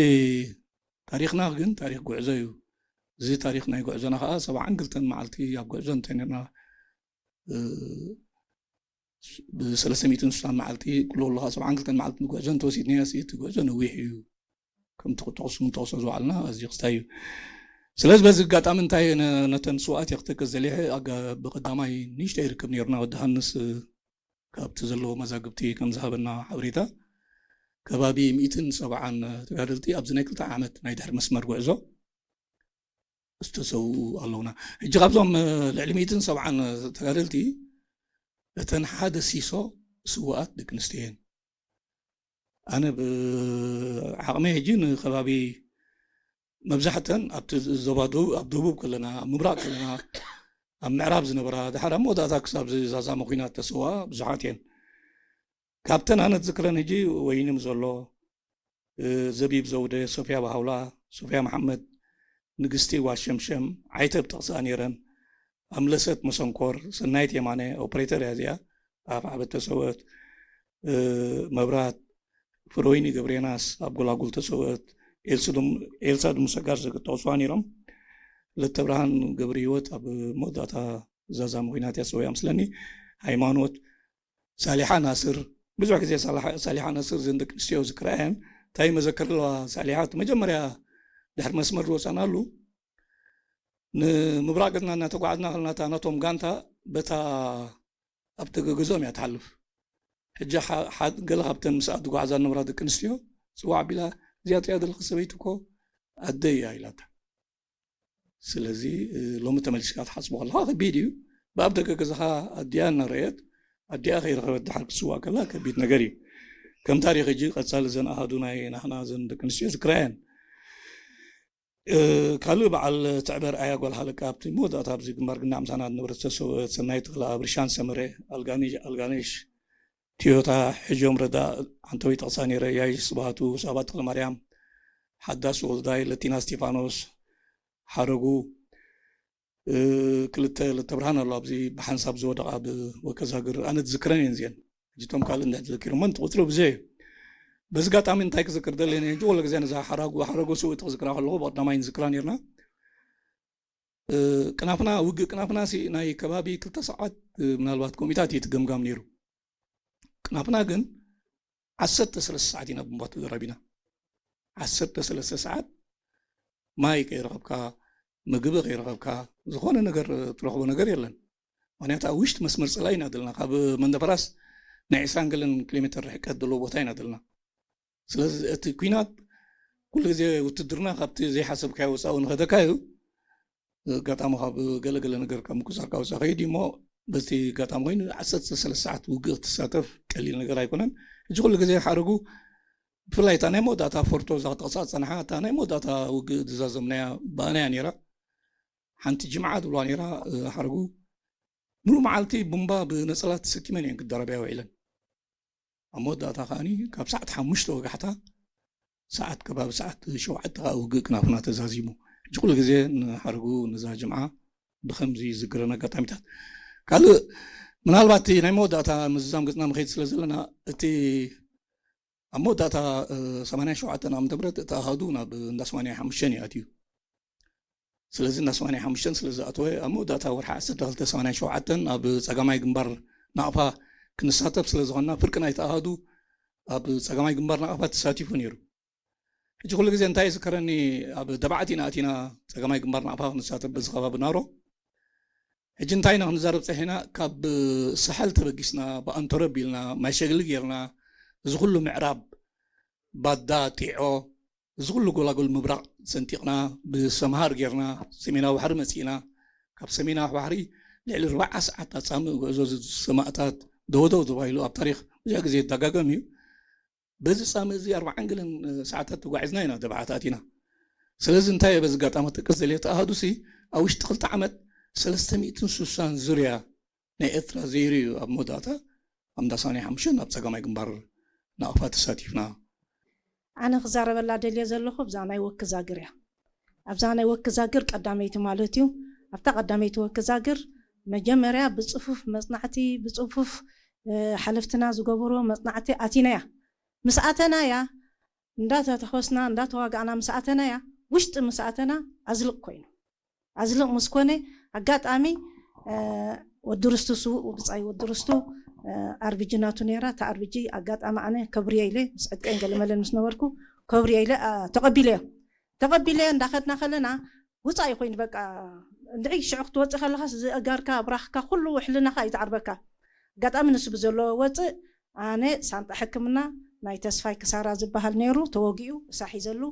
ታሪኽና ግን ታሪኽ ጉዕዞ እዩ። እዚ ታሪኽ ናይ ጉዕዞና ከዓ ሰብዓን ክልተን መዓልቲ ኣብ ጉዕዞ እንተነርና፣ እ፣ ብሰለስተ ሚእትን ስሳን መዓልቲ ክሎ ኣለኻ ሰብዓን ክልተን መዓልቲ ንጉዕዞ እንተወሲድናዮ ሲ እቲ ጉዕዞ ነዊሕ እዩ። ከምቲ ክጠቕሱ ንጠቕሶ ዝውዓልና ኣዝዩ ክስታይ እዩ። ስለዚ በዚ ኣጋጣሚ እንታይ ነ-፣ ነተን ስውኣት እየ ክጠቅስ ዘሊሐ። ኣጋ-፣ ብቐዳማይ ንእሽተይ ርክብ ነይሩና ወዲ ሃንስ፣ እ፣ ካብቲ ዘለዎ መዛግብቲ ከም ዝሃበና ሓበሬታ ከባቢ ሚእትን ሰብዓን ተጋደልቲ ኣብዚ ናይ ክልተ ዓመት ናይ ድሕሪ መስመር ጉዕዞ ዝተሰውኡ ኣለውና። ሕጂ ካብዞም፣ እ፣ ልዕሊ ሚእትን ሰብዓን ተጋደልቲ እተን ሓደ ሲሶ ስውኣት ደቂ ኣንስትዮ እየን። ኣነ ብዓቕመይ ሕጂ ንከባቢ መብዛሕተን ኣብቲ ዞባ ደቡብ፣ ኣብ ደቡብ ከለና፣ ኣብ ምብራቕ ከለና፣ ኣብ ምዕራብ ዝነበራ፣ ድሓር ኣብ መወዳእታ ክሳብ ዛዛሚ ኲናት ተሰዋ ብዙሓት እየን። ካብተን ኣነ ዝዝክረን ሕጂ ወይኒ ምዘሎ፣ እ፣ ዘቢብ ዘውደ፣ ሶፍያ ባሃውላ፣ ሶፍያ መሓመድ፣ ንግስቲ ዋሸምሸም፣ ዓይተብ ጠቕሳ ነይረን፣ ኣምለሰት መሰንኮር፣ ሰናይት የማነ፣ ኦፕሬተር እያ እዚኣ፣ ኣብ ዓበት ተሰወት፣ እ፣ መብራት፣ ፍረወይኒ ገብሬናስ፣ ኣብ ጎላጉል ተሰወት፣ ኤልሱ ድም-፣ ኤልሳ ድሙሰጋር ዘጠቕስዋ ነይሮም። ለተብርሃን ገብረ ህይወት ኣብ መወዳእታ ዛዛሚ ኲናት እያ ሰውያ ምስለኒ። ሃይማኖት፣ ሳሊሓ ናስር፣ ብዙሕ ግዜ ሳላሓ-፣ ሳሊሓ ናስር ዘን ደቂ ኣንስትዮ ዝክርኣየን። እንታይ መዘክር ኣለዋ ሳሊሓ? እቲ መጀመርያ ድሕሪ መስመር ዝወፃናሉ፣ ንምብራቕ ገፅና እናተጓዓዝና ከለና፣ እታ ናቶም ጋንታ በታ ኣብቲ ገገዞም እያ ትሓልፍ። ሕጂ ሓ-፣ ሓ-፣ ገለ ካብተን ምስኣ ዝጓዓዛ ዝነበራ ደቂ ኣንስትዮ ፅዋዕ ኣቢላ፣ "እዚኣ ትሪኣ ዘለኺ ሰበይቲ እኮ ኣደይ እያ" ኢላታ። ስለዚ፣ እ፣ ሎሚ ተመሊስካ ትሓስቦ ከለኻ ከቢድ እዩ። ብኣፍ ደገ ገዛኻ ኣዲኣ እናረኣየት፣ ኣዲኣ ከይረኸበት ድሓር ክትስዋእ ከላ ከቢድ ነገር እዩ። ከም ታሪኽ ሕጂ ቀጻሊ እዘን ኣሃዱ ናይ ናህና እዘን ደቂ ኣንስትዮ ዝክራየን። እ፣ ካልእ በዓል ትዕበ ኣርኣያ ጓል ሃለቃ ኣብቲ መወዳእታ ኣብዚ ግንባር ግናዕ ምሳና ዝነበረት ተሰውአት፣ ሰናይ ተኽለኣብ፣ ርሻን ሰመረ፣ ኣልጋኒ-፣ ኣልጋነሽ፣ ቲዮታ፣ ሕጆም ረዳ፣ ዓንተወይ ጠቕሳ ነይረ፣ ያይ ስብሃቱ፣ ሳባ ተኽለማርያም፣ ሓዳስ ወልዳይ፣ ለቲና እስቲፋኖስ፣ ሓረጉ፣ እ፣ ክልተ ለተብርሃን ኣሎ ኣብዚ ብሓንሳብ ዝወደቓ ብወከዛግር፣ ኣነ ዝዝክረን እየን እዚአን። ሕጂ እቶም ካልእ እንድሕር ተዘኪሮመን እቲ ቁፅሪ ብዙሕ እዩ። በዚ ኣጋጣሚ እንታይ ክዝክር ደልየ እየ፣ ሕጂ ኩሉ ግዜ ነዛ ሓራጉ፣ ሓረጉ ስውእቲ ክዝክራ ከለኹ ብቐዳማይ ንዝክራ ነይርና። እ፣ ቅናፍና፣ ውግእ ቅናፍና ሲ ናይ ከባቢ ክልተ ሰዓት፣ እ፣ ምናልባት ከምኡታት እዩ እቲ ገምጋም ነይሩ። ቅናፍና ግን ዓሰርተ ሰለስተ ሰዓት ኢና ብእምባ ተደራቢና። ዓሰርተ ሰለስተ ሰዓት ማይ ከይረኸብካ፣ ምግቢ ከይረኸብካ፣ ዝኾነ ነገር ትረኽቦ ነገር የለን። ምኽንያቱ ኣብ ውሽጢ መስመር ጸላኢ ኢና ዘለና። ካብ መንደፈራስ ናይ ዕስራን ገለን ኪሎ ሜትር ርሕቀት ዘለዎ ቦታ ኢና ዘለና። ስለዚ እቲ ኲናት ኩሉ ግዜ ውትድርና ካብቲ ዘይሓሰብካዮ ወጻኢ ንኸደካ እዩ። ኣጋጣሚ ካብ ገለ ገለ ነገር ካብ ምቁጽጻርካ ወጻኢ ከይዱ እሞ በቲ ኣጋጣሚ ኮይኑ ዓሰርተ ሰለስተ ሰዓት ውግእ ክትሳተፍ ቀሊል ነገር ኣይኮነን። ሕጂ ኩሉ ግዜ ሓረጉ ብፍላይ እታ ናይ መወዳእታ ፎርቶ እዛ ክጠቕሳ ዝጸንሓ እታ ናይ መወዳእታ ውግእ ዝዛዘምናያ ብኣናያ ነይራ። ሓንቲ ጅምዓ ትብልዋ ነይራ፣ እ፣ ሓረጉ ሙሉእ መዓልቲ ቡምባ ብነጸላ ተሰኪመን እየን ክደራበያ ውዒለን። ኣብ መወዳእታ ከኣኒ ካብ ሰዓት ሓሙሽተ ወጋሕታ ሰዓት ከባቢ ሰዓት ሸውዓተ ከዓ ውግእ ክናፍና ተዛዚሙ። ሕጂ ኩሉ ግዜ ንሓረጉ ነዛ ጅምዓ ብኸምዚ ዝዝክረን ኣጋጣሚታት። ካልእ ምናልባት እቲ ናይ መወዳእታ ምዝዛም ገጽና ንኸይድ ስለ ዘለና እቲ ኣብ መወዳእታ፣ እ፣ ሰማንያን ሸውዓተን ዓመተ ምህረት እቲ ኣሃዱ ናብ እንዳ ሰማንያ ሓሙሽተን እዩ ኣትዩ። ስለዚ እንዳ ሰማንያ ሓሙሽተን ስለ ዝኣተወ ኣብ መወዳእታ ወርሒ ዓሰርተ ክልተ ሰማንያን ሸውዓተን ኣብ ጸጋማይ ግንባር ናቕፋ ክንሳተፍ ስለ ዝኾንና ፍርቂ ናይቲ ኣሃዱ ኣብ ጸጋማይ ግንባር ናቕፋ ተሳቲፉ ነይሩ። ሕጂ ኩሉ ግዜ እንታይ ይዝከረኒ፣ ኣብ ደባዓት ኢና ኣቲና ጸጋማይ ግንባር ናቕፋ ክንሳተፍ በዚ ከባቢ ናሮ። ሕጂ እንታይ ኢና ክንዛረብ ጸኒሕና፣ ካብ ሳሕል ተበጊስና፣ ብኣንቶረብ ኢልና፣ ማይ ሸግሊ ጌርና፣ እዚ ኩሉ ምዕራብ፣ ባዳ፣ ጢዖ፣ እዚ ኩሉ ጎላጉል ምብራቕ ሰንጢቕና፣ ብሰምሃር ጌርና፣ ሰሜናዊ ባሕሪ መጺእና። ካብ ሰሜናዊ ባሕሪ ልዕሊ ኣርባዓ ሰዓት ኣጻምእ ጉዕዞ፣ እዚ ሰማእታት ደወደው ተባሂሉ ኣብ ታሪኽ ብዙሕ ግዜ ይደጋገም እዩ። በዚ ጻምእ እዚ ኣርባዓን ገለን ሰዓታት ተጓዒዝና ኢና ደባዓት ኣቲና። ስለዚ እንታይ እየ በዚ ኣጋጣሚ ክጠቅስ ዘልየ፣ እቲ ኣሃዱሲ ኣብ ውሽጢ ክልተ ዓመት ሰለስተ ሚእትን ስሳን ዙርያ ናይ ኤርትራ ዘይርዩ ኣብ መወዳእታ ኣብ እንዳ ሰማንያ ሓሙሽተ ናብ ጸጋማይ ግንባር ናቕፋ ተሳቲፍና። ኣነ ክዛረበላ ደልየ ዘለኹ ብዛ ናይ ወክዛግር እያ። ኣብዛ ናይ ወክዛግር ቀዳመይቲ ማለት እዩ። ኣብታ ቀዳመይቲ ወክዛግር መጀመርያ ብጽፉፍ መጽናዕቲ፣ ብጽፉፍ፣ እ፣ ሓለፍትና ዝገበርዎ መጽናዕቲ ኣቲናያ። ምስ ኣተናያ፣ እንዳተተኾስና፣ እንዳተዋጋእና ምስ ኣተናያ፣ ውሽጢ ምስ ኣተና ኣዝልቕ ኮይኑ። ኣዝልቕ ምስ ኮነ፣ ኣጋጣሚ፣ እ፣ ወዲ ርስቱ፣ ስዉእ ብጻይ ወዲ ርስቱ፣ እ፣ ኣርቢጂ ናቱ ነይራ። እታ ኣርቢጂ ኣጋጣሚ ኣነ ከብርየ ኢለ፣ ምስ ዕጥቀን ገለመለን ምስ ነበርኩ፣ ከብርየ ኢለ፣ እ፣ ተቐቢለዮ። ተቐቢለዮ እንዳኸድና ከለና፣ ውጻኢ ኮይኑ በቃ፣ እንድዒ ሽዑ ክትወጽእ ከለኻስ፣ እዚ ኣእጋርካ፣ ብራኽካ፣ ኩሉ ሕልናኻ እዩ ዝዓርበካ። ኣጋጣሚ ንሱ ብዘለዎ ወጽእ፣ ኣነ ሳንጣ ሕክምና ናይ ተስፋይ ክሳራ ዝበሃል ነይሩ፣ ተወጊኡ፣ እሳ ሒዘሉ፣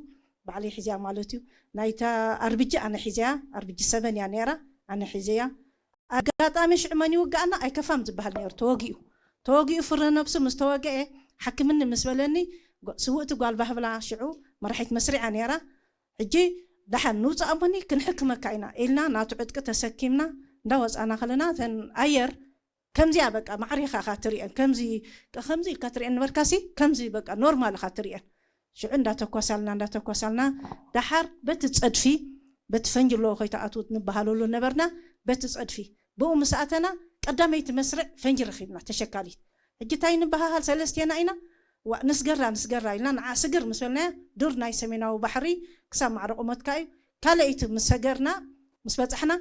ባዕለይ ሒዝያ ማለት እዩ። ናይታ ኣርቢጂ ኣነ ሒዘያ፣ ኣርቢጂ ሰበን እያ ነይራ፣ ኣነ ሒዘያ። ኣጋጣሚ ሽዑ መን ይውግኣና? ኣይከፋም ዝበሃል ነይሩ፣ ተወጊኡ። ተወጊኡ ፍረ ነብሱ ምስ ተወግአ፣ ሓክምኒ ምስ በለኒ፣ ጓ-፣ ስውእቲ ጓል ባህብላ ሽዑ መራሒት መስሪዓ ነይራ። ሕጂ ደሓን ንውፅእ እሞኒ ክንሕክመካ ኢና ኢልና፣ ናቱ ዕጥቂ ተሰኪምና እንዳወፃና ከለና፣ እተን ኣየር ከምዚያ በቃ ማዕሪኻ ኢኻ ትሪኤን፣ ከምዚ፣ ከምዚ ኢልካ ትሪኤን ነበርካሲ፣ ከምዚ በቃ ኖርማል ኢኻ ትሪኤን። ሽዑ እንዳተኳሳልና፣ እንዳተኳሳልና፣ ደሓር በቲ ጸድፊ፣ በቲ ፈንጂ ኣለዎ ከይትኣትዉ ንበሃለሉ ነበርና፣ በቲ ጸድፊ። ብኡ ምስ ኣተና፣ ቀዳመይቲ መስርዕ ፈንጂ ረኺብና፣ ተሸካሊት። ሕጂ እንታይ ንበሃሃል? ሰለስቴና ኢና፣ ዋእ፣ ንስገራ፣ ንስገራ ኢልና፣ ንዓ ስግር ምስ በልናያ፣ ዱር ናይ ሰሜናዊ ባሕሪ ክሳብ ማዕረ ቁመትካ እዩ። ካልኣይቲ ምስ ሰገርና፣ ምስ በጻሕና፣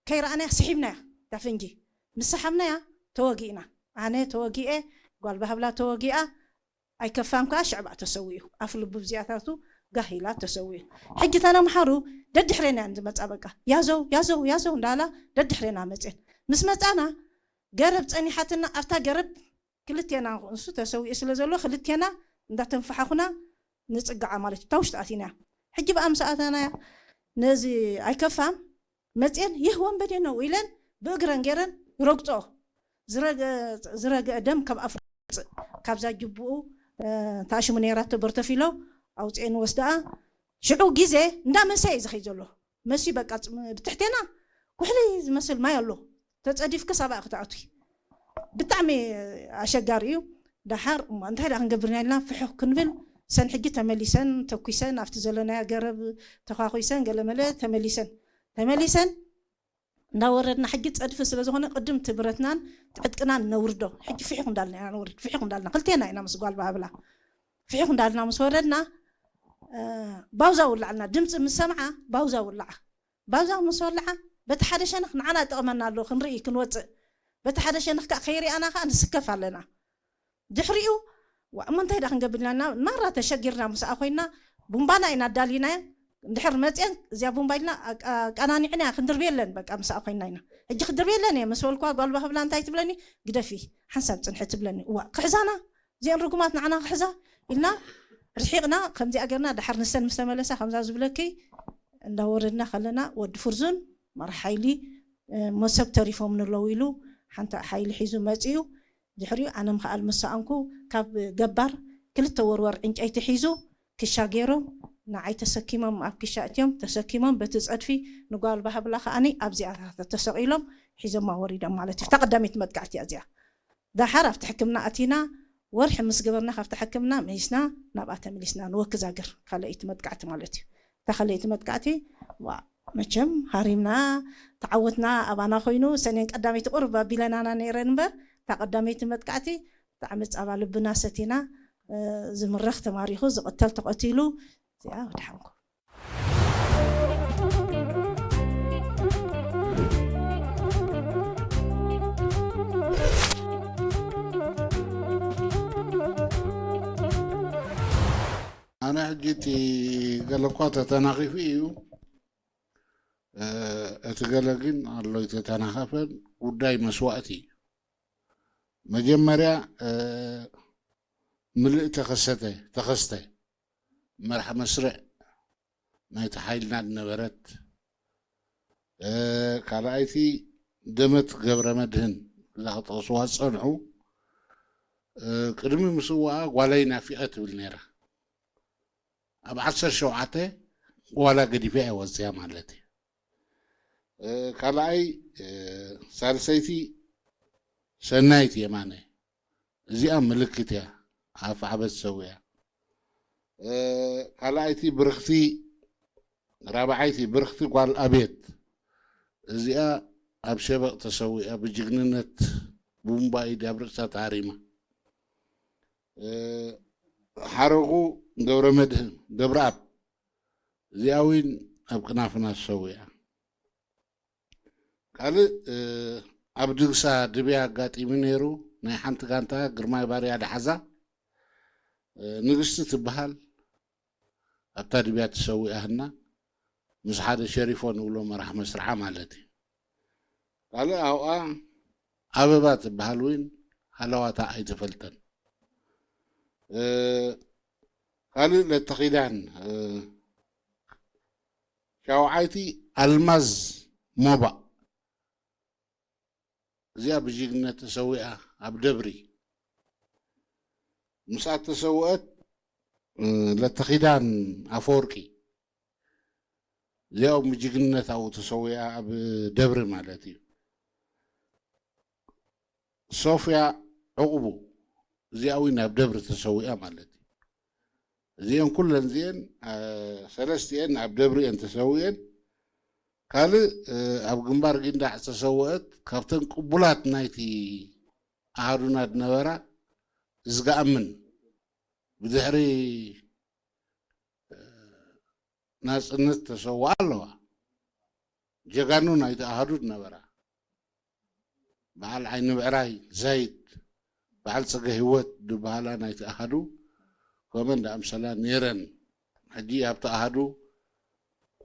ከይረኣናያ ስሒብናያ፣ እታ ፈንጂ። ምስ ሰሓብናያ፣ ተወጊእና። ኣነ ተወጊኤ፣ ጓል ባህብላ ተወጊኣ፣ ኣይከፋም ከኣ ሽዕባእ ተሰዊኡ። ኣፍ ልቡ ብዚኣታቱ ጋህ ኢላ ተሰዊኡ። ሕጂ እተን ኣምሓሩ ደድሕሬና እየን ዝመጻ፣ በቃ፣ ያዘው፣ ያዘው፣ ያዘው እንዳላ ደድሕሬና መጽኤን። ምስ መጻና፣ ገረብ ጸኒሓትና፣ ኣብታ ገረብ ክልቴና፣ ንሱ ተሰዊኡ ስለ ዘሎ፣ ክልቴና እንዳተንፈሓኹና ንጽግዓ ማለት እዩ። እታ ውሽጢ ኣቲና። ሕጂ ብኣ ምስ ኣተናያ፣ ነዚ ኣይከፋም መጽኤን፣ ይህ ወንበዴ ነው ኢለን ብእግረን ገይረን ይረግጽኦ። ዝረገ-፣ ዝረግአ ደም ካብ ኣፉ ይወጽእ። ካብዛ ጅቡኡ፣ እ፣ ተኣሽሙ ነይራቶ በርተፊሎ ኣውጽኤን ወስደኣ። ሽዑ ግዜ እንዳመሰየ እዩ ዝኸይድ ዘሎ። መስዩ በቃ ጽ-፣ ብትሕቴና ኩሕሊ ዝመስል ማይ ኣሎ። ተጸዲፍክስ ኣብኣ ክትኣትዊ። ብጣዕሚ ኣሸጋሪ እዩ። ደሓር እሞ እንታይ ደኣ ክንገብር ኢና ኢልና ፍሑኽ ክንብል፣ ሰን ሕጂ ተመሊሰን ተኩሰን ኣብቲ ዘለናዮ ገረብ ተዃኹሰን ገለመለ ተመሊሰን፣ ተመሊሰን እንዳወረድና ሕጂ ጸድፊ ስለ ዝኾነ ቅድም እቲ ብረትናን ዕጥቅናን ነውርዶ። ሕጂ ፍሑኽ እንዳልና ኢና ነውርድ፣ ፍሑኽ እንዳልና ክልቴና ኢና ምስ ጓል ባህብላ ፍሑኽ እንዳልና ምስ ወረድና፣ እ፣ ባውዛ ውላዕልና፣ ድምፂ ምስ ሰምዓ ባውዛ ውላዓ። ባውዛ ምስ ወላዓ በቲ ሓደ ሸነኽ ንዓና ጠቕመና ኣሎ ክንርኢ ክንወፅእ፣ በቲ ሓደ ሸነኽ ከዓ ከይሪኣና ከዓ ንስከፍ ኣለና። ድሕሪኡ ዋ፣ እሞ እንታይ ደኣ ክንገብር ኢና? ማራ ተሸጊርና ምስኣ ኮይና ቡምባና ኢና ኣዳሊናያ። እንድሕር መፅየን እዚኣ ቡምባ ኢልና ኣቃ-፣ ኣቃናኒዕናያ ክንድርብየለን በቃ ምስኣ ኮይና ኢና። ሕጂ ክድርብየለን እየ ምስ በልኳ ጓል ባህብላ እንታይ ትብለኒ? ግደፊ፣ ሓንሳብ ፅንሒ ትብለኒ። እዋ፣ ክሕዛና፣ እዚአን ርጉማት ንዓና ክሕዛ ኢልና ርሒቕና። ከምዚኣ ጌርና ደሓር ንሰን ምስ ተመለሳ ከምዛ ዝብለኪ እንዳወረድና ከለና ወዲ ፍርዙን መራሕ ሓይሊ፣ እ፣ መሰብ ተሪፎም ንለው ኢሉ ሓንቲ ሓይሊ ሒዙ መፂኡ። ድሕሪኡ ኣነ ምኽኣል ምስ ሰኣንኩ ካብ ገባር ክልተ ወርወር ዕንጨይቲ ሒዙ ክሻ ገይሮም ንዓይ ተሰኪሞም ኣብ ክሻ እትዮም ተሰኪሞም በቲ ጸድፊ ንጓል ባህብላ ከኣኒ ኣብዚኣ ተሰቒሎም ሒዞማ ወሪዶም ማለት እዩ። እታ ቀዳመይቲ መጥቃዕቲ እያ እዚኣ። ደሓር ኣብቲ ሕክምና ኣቲና ወርሒ ምስ ገበርና ካብቲ ሕክምና መሊስና ናብኣ ተመሊስና ንወክዛግር ካልኣይቲ መጥቃዕቲ ማለት እዩ። እታ ካልኣይቲ መጥቃዕቲ ዋ መቸም ሃሪምና ተዓወትና ኣባና ኮይኑ ሰኔን ቀዳመይቲ ቁርብ ኣቢለናና ነይረን እምበር እታ ቀዳመይቲ መጥቃዕቲ ብጣዕሚ ጻባ ልብና ሰቲና፣ እ፣ ዝምረኽ ተማሪኹ፣ ዝቕተል ተቐቲሉ፣ እዚኣ ወድሓንኩም። ኣነ ሕጂ እቲ ገለ እኳ ተተናኺፉ እዩ። እ፣ እቲ ገለ ግን ኣሎ ኣይተተናኸፈን። ጉዳይ መስዋእቲ እዩ። መጀመርያ፣ እ፣ ምልእ ተኸሰተ፣ ተኸስተ መርሓ መስርዕ ናይቲ ሓይልና ዝነበረት፣ እ፣ ካልኣይቲ ደመት ገብረ መድህን እዛ ክጠቕስዋ ዝጸንሑ፣ እ፣ ቅድሚ ምስዋኣ ጓለይ ናፊቐ ትብል ነይራ። ኣብ ዓሰርተ ሸውዓተ ጓላ ገዲፈ እየ ወፅያ ማለት እዩ። እ፣ ካልኣይ፣ እ፣ ሳልሰይቲ ሰናይት የማነ፣ እዚኣ ምልክት እያ። ኣፍ ዓበት ሰዊያ። እ፣ ካልኣይቲ ብርኽቲ፣ ራብዓይቲ ብርኽቲ ጓል ኣቤት፣ እዚኣ ኣብ ሸበቕ ተሰዊኣ ብጅግንነት ቡምባ ኢድ ኣብ ርእሳ ተሃሪማ። እ፣ ሓረጉ ገብረ መድህን ገብረኣብ፣ እዚኣ እውን ኣብ ቅናፍና ተሰዊኣ። ካልእ፣ እ፣ ኣብ ድግሳ ድብያ ኣጋጢሙ ነይሩ። ናይ ሓንቲ ጋንታ ግርማይ ባርያ ድሓዛ፣ እ፣ ንግስቲ ትበሃል ኣብታ ድብያ ተሰዊኣህና ምስ ሓደ ሸሪፎ ንብሎ መራሕ መስርዓ ማለት እዩ። ካልእ ኣብኣ ኣበባ ትበሃል እውን ሃለዋታ ኣይተፈልጠን። እ፣ ካልእ ለተኺዳን፣ እ፣ ሻውዓይቲ ኣልማዝ ሞባእ፣ እዚኣ ብጅግነት ተሰዊኣ ኣብ ደብሪ ምስኣ ተሰውአት፣ እ፣ ለተኺዳን ኣፈወርቂ፣ እዚኣ እውን ብጅግነት ኣብኡ ተሰዊኣ ኣብ ደብሪ ማለት እዩ። ሶፍያ ዕቑቡ፣ እዚኣ እውን ኣብ ደብሪ ተሰዊኣ ማለት እዩ። እዚአን ኩለን እዚአን፣ እ፣ ሰለስቲአን ኣብ ደብሪ እየን ተሰዊአን። ካልእ፣ እ፣ ኣብ ግንባር ጊንዳዕ ዝተሰወአት ካብተን ቅቡላት ናይቲ ኣሃዱና ዝነበራ ዝገኣምን ብድሕሪ፣ እ፣ ናጽነት ተሰውኣ ኣለዋ። ጀጋኑ ናይቲ ኣሃዱ ዝነበራ። በዓል ዓይኒ ብዕራይ ዛይድ፣ በዓል ጽገ ህይወት ዝበሃላ ናይቲ ኣሃዱ ኮመንድ ኣምሰላ ነይረን። ሕጂ ኣብቲ ኣሃዱ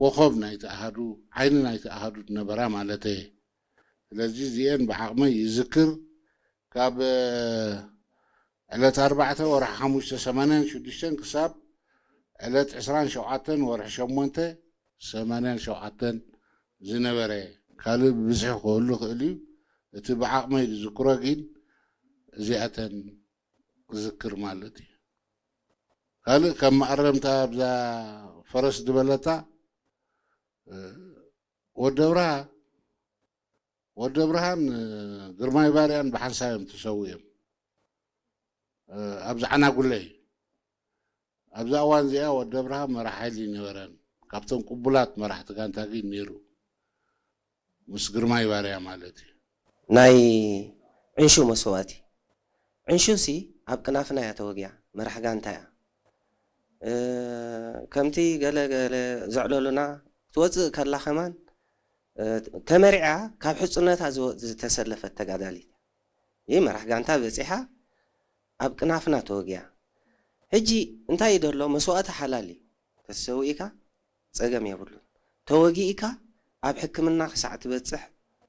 ኮኾብ ናይቲ ኣሃዱ፣ ዓይኒ ናይቲ ኣሃዱ ዝነበራ ማለተየ። ስለዚ እዚኤን ብዓቕመይ ይዝክር። ካብ፣ እ፣ ዕለት ኣርባዕተ ወርሒ ሓሙሽተ ሰማንያን ሽዱሽተን ክሳብ ዕለት ዕስራን ሸውዓተን ወርሒ ሸሞንተ ሰማንያን ሸውዓተን ዝነበረ። ካልእ ብብዝሒ ክህሉ ይኽእል እዩ። እቲ ብዓቕመይ ዝዝክሮ ግን እዚኣተን ዝዝክር ማለት እዩ። ካልእ ከም መኣረምታ ኣብዛ ፈረስ ዝበለታ፣ እ፣ ወዲ ኣብርሃ፣ ወዲ ኣብርሃን፣ እ፣ ግርማይ ባርያን ብሓንሳብ እዮም ተሰዊኦም። እ፣ ኣብዚ ዓናጉለይ። ኣብዛ እዋን እዚኣ ወዲ ኣብርሃ መራሕ ሓይሊ ይነበረን። ካብቶም ቅቡላት መራሕቲ ጋንታ ግን ነይሩ። ምስ ግርማይ ባርያ ማለት እዩ። ናይ ዕንሹ መስዋእቲ። ዕንሹ ሲ ኣብ ቅናፍና እያ ተወጊያ፣ መራሕ ጋንታ እያ። እ፣ ከምቲ ገለ ገለ ዘዕለሉና ክትወጽእ ከላ ከማን፣ እ፣ ተመሪዓ ካብ ሕጹነታ ዝወ-፣ ዝተሰለፈት ተጋዳሊት። ይህ መራሕ ጋንታ በጺሓ ኣብ ቅናፍና ተወጊያ። ሕጂ እንታይ እዩ ዘሎ? መስዋእቲ ሓላል እዩ። ተሰዊእካ ጸገም የብሉን። ተወጊእካ ኣብ ሕክምና ክሳዕ ትበጽሕ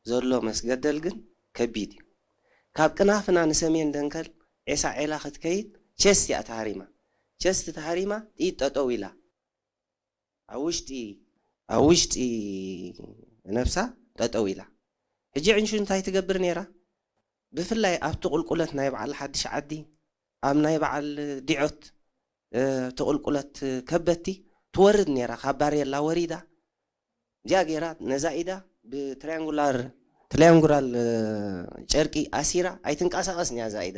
ዘሎ መስገደል ግን ከቢድ እዩ። ካብ ቅናፍና ንሰሜን ደንከል ዔሳ ዔላ ክትከይድ ቸስት እያ ተሃሪማ። ቸስት ተሃሪማ ጥይት ጠጠው ኢላ። ኣብ ውሽጢ፣ ኣብ ውሽጢ ነብሳ ጠጠው ኢላ። ሕጂ ዕንሹ እንታይ ትገብር ነይራ? ብፍላይ ኣብቲ ቁልቁለት ናይ በዓል ሓድሽ ዓዲ፣ ኣብ ናይ በዓል ዲዖት፣ እ፣ እቲ ቁልቁለት ከበቲ ትወርድ ነይራ። ካብ ባሬላ ወሪዳ፣ እዚኣ ገይራ ነዛ ኢዳ ብትሪያንጉላር፣ ትሪያንጉላር፣ እ፣ ጨርቂ ኣሲራ ኣይትንቀሳቐስን እያ እዛ ኢዳ።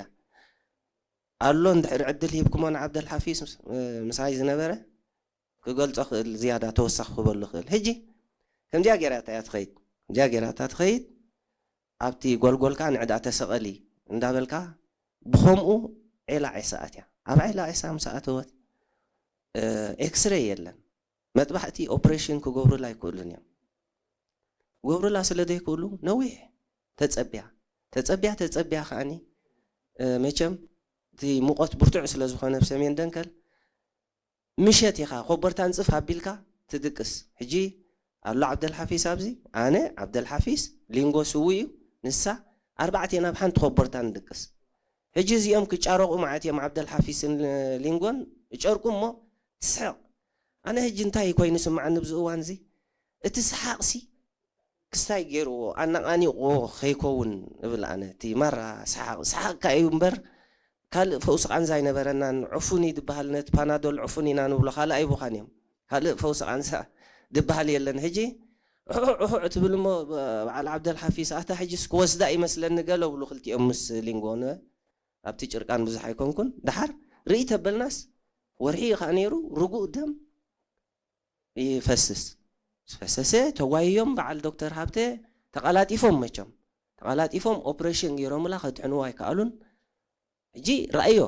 ኣሎ እንድሕር ዕድል ሂብኩሞ ንዓብደል ሓፊዝ ምስ-፣ እ፣ ምሳይ ዝነበረ ክገልጾ ክእል፣ ዝያዳ ተወሳኺ ክበሉ ክእል። ሕጂ ከምዚኣ ገይራታ እያ ትኸይድ፣ ከምዚኣ ገይራታ ትኸይድ። ኣብቲ ጎልጎልካ ንዕዳ ተሰቐሊ እንዳበልካ ብኸምኡ ዔላ ዔሳ ኣትያ። ኣብ ዔላ ዔሳ ምስ ኣተወት፣ እ፣ ኤክስሬይ የለን። መጥባሕቲ ኦፕሬሽን ክገብሩላ ኣይክእሉን እዮም። ክገብሩላ ስለ ዘይክእሉ ነዊሕ ተጸቢያ፣ ተጸቢያ፣ ተጸቢያ ከኣኒ፣ እ፣ መቸም እቲ ሙቐት ብርቱዕ ስለ ዝኾነ ኣብ ሰሜን ደንከል ምሸት ኢኻ ኮቦርታ ንጽፍ ኣቢልካ ትድቅስ። ሕጂ ኣሎ ዓብደልሓፊስ ኣብዚ፣ ኣነ፣ ዓብደልሓፊስ፣ ሊንጎ ስዉ እዩ፣ ንሳ፣ ኣርባዕቴና ኣብ ሓንቲ ኮቦርታ ንድቅስ። ሕጂ እዚኦም ክጫረቑ መዓት እዮም፣ ዓብደልሓፊስን ሊንጎን፣ ጨርቁ እሞ ትስሕቕ። ኣነ ሕጂ እንታይ ኮይኑ ስምዓኒ ኣብዚ እዋን እዚ? እቲ ሰሓቕሲ ክስታይ ገይርዎ፣ ኣነቓኒቕዎ ከይከውን እብል ኣነ። እቲ ማራ ሰሓቕ፣ ሰሓቕካ እዩ እምበር፣ ካልእ ፈውሲ ቃንዛ ኣይነበረናን። ዕፉኒ ዝበሃል፣ ነቲ ፓናዶል ዕፉኒ ኢና ንብሎ፣ ካልእ ኣይቡኻን እዮም። ካልእ ፈውሲ ቃንዛ ዝበሃል የለን። ሕጂ ዑሑዕ ዑሑዕ ትብል እሞ፣ በዓል ዓብደል ሓፊዝ፣ ኣታ ሕጂስ ክወስዳ ይመስለኒ ገለ ብሉ ክልቲኦም ምስ ሊንጎ። ነ-፣ ኣብቲ ጭርቃን ብዙሕ ኣይኮንኩን። ደሓር ርኢ ተበልናስ፣ ወርሒ እዩ ኸኣ ነይሩ፣ ርጉእ ደም ይፈስስ። ዝፈሰሰ ተጓይዮም በዓል ዶክተር ሃብተ ተቐላጢፎም፣ መቸም ተቐላጢፎም ኦፕሬሽን ገይሮምላ ከድሕንዎ ኣይከኣሉን። ሕጂ ረኣዮ፣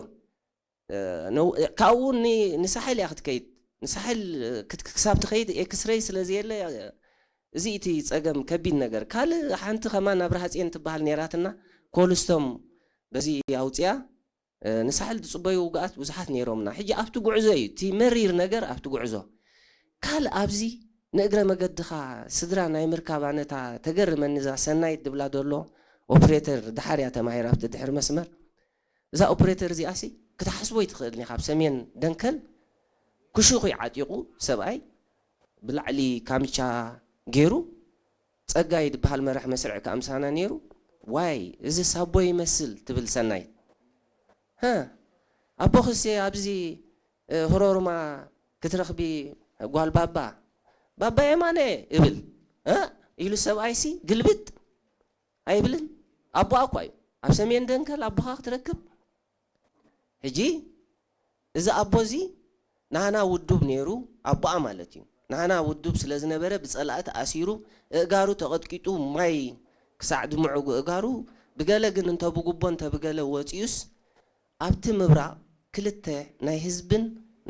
እ፣ ነው-፣ ካብኡ ኒ-፣ ንሳሕል እያ ክትከይድ። ንሳሕል ክት-፣ ክሳብ ትኸይድ ኤክስሬይ ስለ ዘየለ፣ እዚ እቲ ጸገም ከቢድ ነገር። ካልእ ሓንቲ ከማን ኣብርሃጽዮን ትበሃል ነይራትና፣ ኮልስቶም በዚ ኣውጽያ፣ እ፣ ንሳሕል ዝጽበዩ ውግኣት ብዙሓት ነይሮምና። ሕጂ ኣብቲ ጉዕዞ እዩ፣ እቲ መሪር ነገር ኣብቲ ጉዕዞ። ካልእ ኣብዚ ንእግረ መገድኻ ስድራ ናይ ምርካብ፣ ኣነታ ተገርመኒ እዛ ሰናይት ድብላ ደሎ ኦፕሬተር፣ ደሓር እያ ተማሂራ ኣብቲ ድሕሪ መስመር። እዛ ኦፕሬተር እዚኣሲ ክትሓስቦ ይትኽእልን ኢኻ። ኣብ ሰሜን ደንከል ክሹኺ ዓጢቑ ሰብኣይ ብላዕሊ ካምቻ ገይሩ፣ ጸጋይ ዝበሃል መራሕ መስርዕ ከኣ ምሳና ነይሩ። "ዋይ፣ እዚ ሳቦ ይመስል" ትብል ሰናይት። "ሀ፣ ኣቦኽሲ ኣብዚ፣ እ፣ ህሮርማ ክትረኽቢ ጓል ባባ፣ ባባ የማነ" እብል። "እ?" ኢሉ ሰብኣይሲ ግልብጥ ኣይብልን። ኣቦኣ እኳ እዩ። ኣብ ሰሜን ደንከል ኣቦኻ ክትረክብ። ሕጂ እዚ ኣቦ እዚ ናህና ውዱብ ነይሩ፣ ኣቦኣ ማለት እዩ። ናህና ውዱብ ስለ ዝነበረ ብጸላኢ ተኣሲሩ፣ እእጋሩ ተቐጥቂጡ፣ ማይ ክሳዕ ድምዕጉ እእጋሩ፣ ብገለ ግን እንተ ብጉቦ እንተ ብገለ ወጺኡስ፣ ኣብቲ ምብራቕ ክልተ ናይ ህዝብን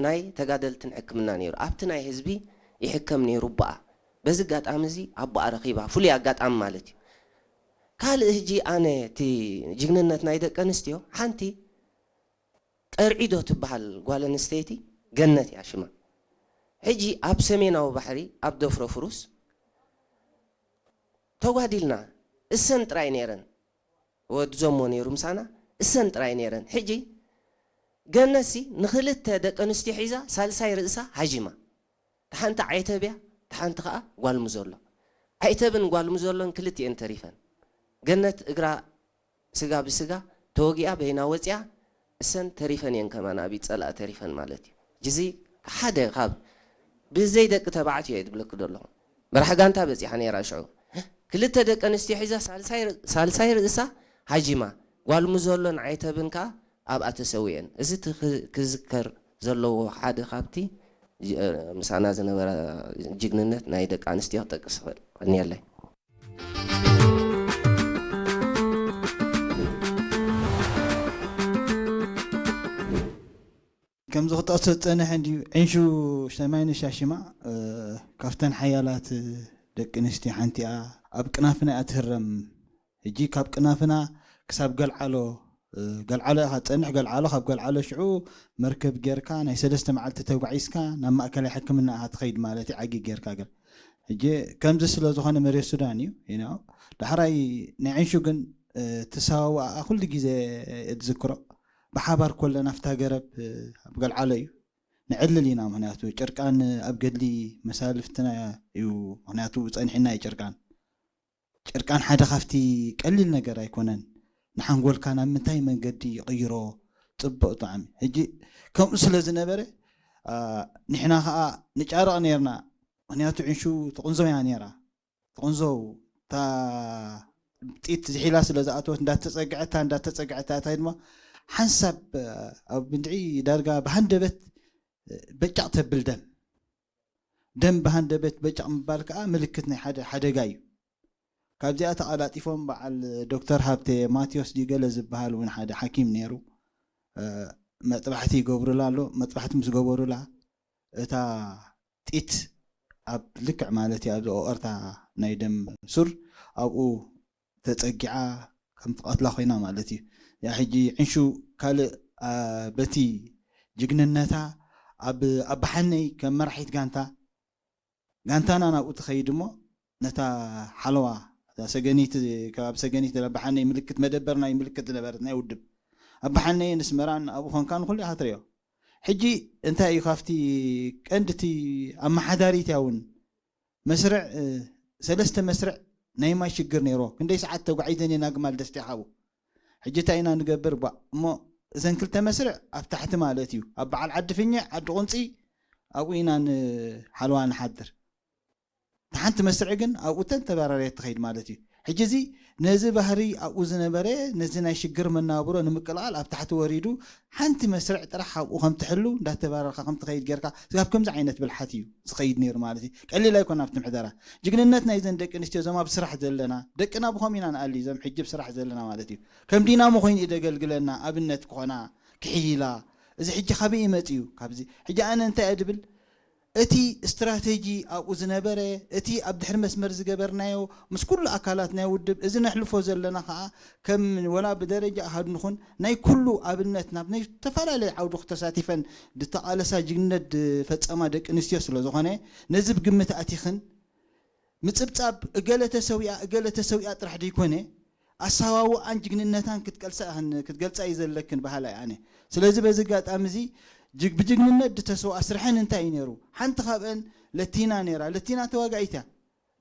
ናይ ተጋደልትን ሕክምና ነይሩ። ኣብቲ ናይ ህዝቢ ይሕከም ነይሩ ኣቦኣ። በዚ ኣጋጣሚ እዚ ኣቦኣ ረኺባ፣ ፍሉይ ኣጋጣሚ ማለት እዩ። ካልእ ሕጂ ኣነ እቲ ጅግንነት ናይ ደቂ ኣንስትዮ፣ ሓንቲ ቀርዒዶ ትበሃል ጓል ኣንስተይቲ ገነት እያ ሽማ። ሕጂ ኣብ ሰሜናዊ ባሕሪ ኣብ ደፍሮ ፍሩስ ተጓዲልና፣ እሰን ጥራይ ነይረን። ወዲ ዞሞ ነይሩ ምሳና፣ እሰን ጥራይ ነይረን። ሕጂ ገነሲ ንኽልተ ደቂ ኣንስትዮ ሒዛ ሳልሳይ ርእሳ ሃጂማ። እታ ሓንቲ ዓይተብ እያ፣ እታ ሓንቲ ኸኣ ጓል ምዞሎ። ዓይተብን ጓል ምዞሎን ክልቲኤን ተሪፈን። ገነት እግራ ስጋ ብስጋ ተወጊኣ በይና ወፂኣ፣ እሰን ተሪፈን እየን ከማን ኣብ ኢድ ፀላኢ ተሪፈን ማለት እዩ። ሕጂ እዚ ሓደ ካብ ብዘይ ደቂ ተባዕትዮ እየ ዝብለኪ ዘለኹ። መራሕ ጋንታ በፂሓ ነይራ ሽዑ። ክልተ ደቂ ኣንስትዮ ሒዛ ሳልሳይ ር-፣ ሳልሳይ ርእሳ ሃጂማ፣ ጓል ምዞሎን ዓይተብን ከኣ ኣብኣ ተሰዊአን። እዚ እቲ ክ-፣ ክዝከር ዘለዎ ሓደ ካብቲ ጅ-፣ ምሳና ዝነበረ ጅግንነት ናይ ደቂ ኣንስትዮ ክጠቅስ ይኽእል። ቀንየለይ። ከምዚ ክጠቕሶ ዝጸንሐ እንድዩ። ዕንሹ ሰማይነሽ ያሺማ፣ እ፣ ካብተን ሓያላት ደቂ ኣንስትዮ ሓንቲ እያ። ኣብ ቅናፍና እያ ትህረም። ሕጂ ካብ ቅናፍና ክሳብ ገልዓሎ፣ እ፣ ገልዓሎ ኢኻ ትጸንሕ። ገልዓሎ፣ ካብ ገልዓሎ ሽዑ መርከብ ጌርካ ናይ ሰለስተ መዓልቲ ተጓዒዝካ ናብ ማእከላይ ሕክምና ኢኻ ትኸይድ ማለት እዩ፣ ዓጊ ጌርካ ገል-፣ ሕጂ ከምዚ ስለ ዝኾነ መሬት ሱዳን እዩ፣ you know። ዳሕራይ ናይ ዕንሹ ግን፣ እ፣ ትሰዋዋኣ ኩሉ ግዜ እየ ዝዝክሮ። ብሓባር ኮለና ኣብታ ገረብ፣ እ፣ ኣብ ገልዓሎ እዩ። ንዕልል ኢና፣ ምኽንያቱ ጭርቃን ኣብ ገድሊ መሳልፍትና እዩ፣ ምኽንያቱ ጸኒሕና እዩ ጭርቃን። ጭርቃን ሓደ ካብቲ ቀሊል ነገር ኣይኮነን። ንሓንጎልካ ናብ ምንታይ መንገዲ ይቕይሮ፣ ጽቡቕ ጣዕሚ። ሕጂ ከምኡ ስለ ዝነበረ፣ ኣ፣ ንሕና ኸኣ ንጫረቕ ኔርና። ምኽንያቱ ዕንሹ ትቕንዞ እያ ኔራ። ትቕንዞ፣ እታ ጢት ዝሒላ ስለ ዝኣተወት፣ እንዳተጸግዐታ፣ እንዳተጸግዐታ፣ እታይ ድማ ሓንሳብ ኣብ ምድዒ ዳርጋ ብሃንደበት በጫቕ ተብል ደም። ደም ብሃንደበት በጫቕ ምባል ከኣ ምልክት ናይ ሓደ ሓደጋ እዩ። ካብዚኣ ተቐላጢፎም በዓል ዶክተር ሃብተ ማቴዎስ ድዩ ገለ ዝበሃል እውን ሓደ ሓኪም ነይሩ። እ፣ መጥባሕቲ ይገብሩላ ኣሎ። መጥባሕቲ ምስ ገበሩላ፣ እታ ጢት ኣብ ልክዕ ማለት እዩ፣ ኣብዚ ኦቐርታ ናይ ደም ሱር ኣብኡ ተጸጊዓ ከም ትቐትላ ኮይና ማለት እዩ። ያ ሕጂ ዕንሹ ካልእ፣ ኣ፣ በቲ ጅግንነታ ኣብ ኣባሓነይ ከም መራሒት ጋንታ ጋንታና ናብኡ ትኸይድ እሞ ነታ ሓለዋ እታ ሰገኒት ከባቢ ሰገኒት ኣባሓነይ ምልክት መደበር ናይ ምልክት ዝነበረት ናይ ውድብ ኣባሓነይ ንስመራን ኣብኡ ኾንካ ንኹሉ ኢኻ ትሪኦ። ሕጂ እንታይ እዩ ካብቲ ቀንድቲ ኣመሓዳሪት እውን መስርዕ ሰለስተ መስርዕ ናይ ማይ ሽግር ነይሮ። ክንደይ ሰዓት ተጓዒዘን ኢና ግማል ደስቲ ሓቡ። ሕጂ እንታይ ኢና ንገብር ባ እሞ እዘን ክልተ መስርዕ ኣብ ታሕቲ ማለት እዩ ኣብ በዓል ዓዲ ፍኘ ዓዲ ቁንፂ ኣብኡ ኢና ንሓለዋ ንሓድር። ሓንቲ መስርዕ ግን ኣብኡ ተንተባራርያ ትኸይድ ማለት እዩ። ሕጂ እዚ ነዚ ባህሪ ኣብኡ ዝነበረ ነዚ ናይ ሽግር መናብሮ ንምቅልቓል ኣብ ታሕቲ ወሪዱ ሓንቲ መስርዕ ጥራሕ ኣብኡ ከም ትሕሉ እንዳተባረርካ ከም ትኸይድ ጌርካ ስጋብ ከምዚ ዓይነት ብልሓት እዩ ዝኸይድ ነይሩ ማለት እዩ። ቀሊል ኣይኮነ ኣብቲ ምሕደራ ጅግንነት ናይዘን ደቂ ኣንስትዮ እዞም ኣብ ስራሕ ዘለና ደቅና ብኸም ኢና ንኣሊ እዞም ሕጂ ብስራሕ ዘለና ማለት እዩ። ከም ዲናሞ ኮይኑ እዩ ደገልግለና ኣብነት ክኾና ክሕይላ እዚ ሕጂ ካበይ ይመጽ እዩ ካብዚ ሕጂ ኣነ እንታይ እየ ድብል እቲ ስትራተጂ ኣብኡ ዝነበረ እቲ ኣብ ድሕሪ መስመር ዝገበርናዮ ምስ ኩሉ ኣካላት ናይ ውድብ እዚ ነሕልፎ ዘለና ከዓ ከም ወላ ብደረጃ ኣሃዱ ንኹን ናይ ኩሉ ኣብነት ናብ ናይ ዝተፈላለዩ ዓውዲ ክተሳቲፈን ዝተቓለሳ ጅግንነት ዝፈፀማ ደቂ ኣንስትዮ ስለ ዝኾነ ነዚ ብግምት ኣቲኽን ምፅብፃብ እገለ ተሰዊኣ እገለ ተሰዊኣ ጥራሕ ደይኮነ ኣሳዋውኣን ጅግንነታን ክትቀልሳ ክትገልፃ እዩ ዘለክን በሃላይ ኣነ። ስለዚ በዚ ኣጋጣሚ እዚ ብጅግንነት ዝተሰውኣ ስርሐን እንታይ እዩ ነይሩ? ሓንቲ ካብአን ለቲና ነይራ። ለቲና ተዋጋኢት እያ።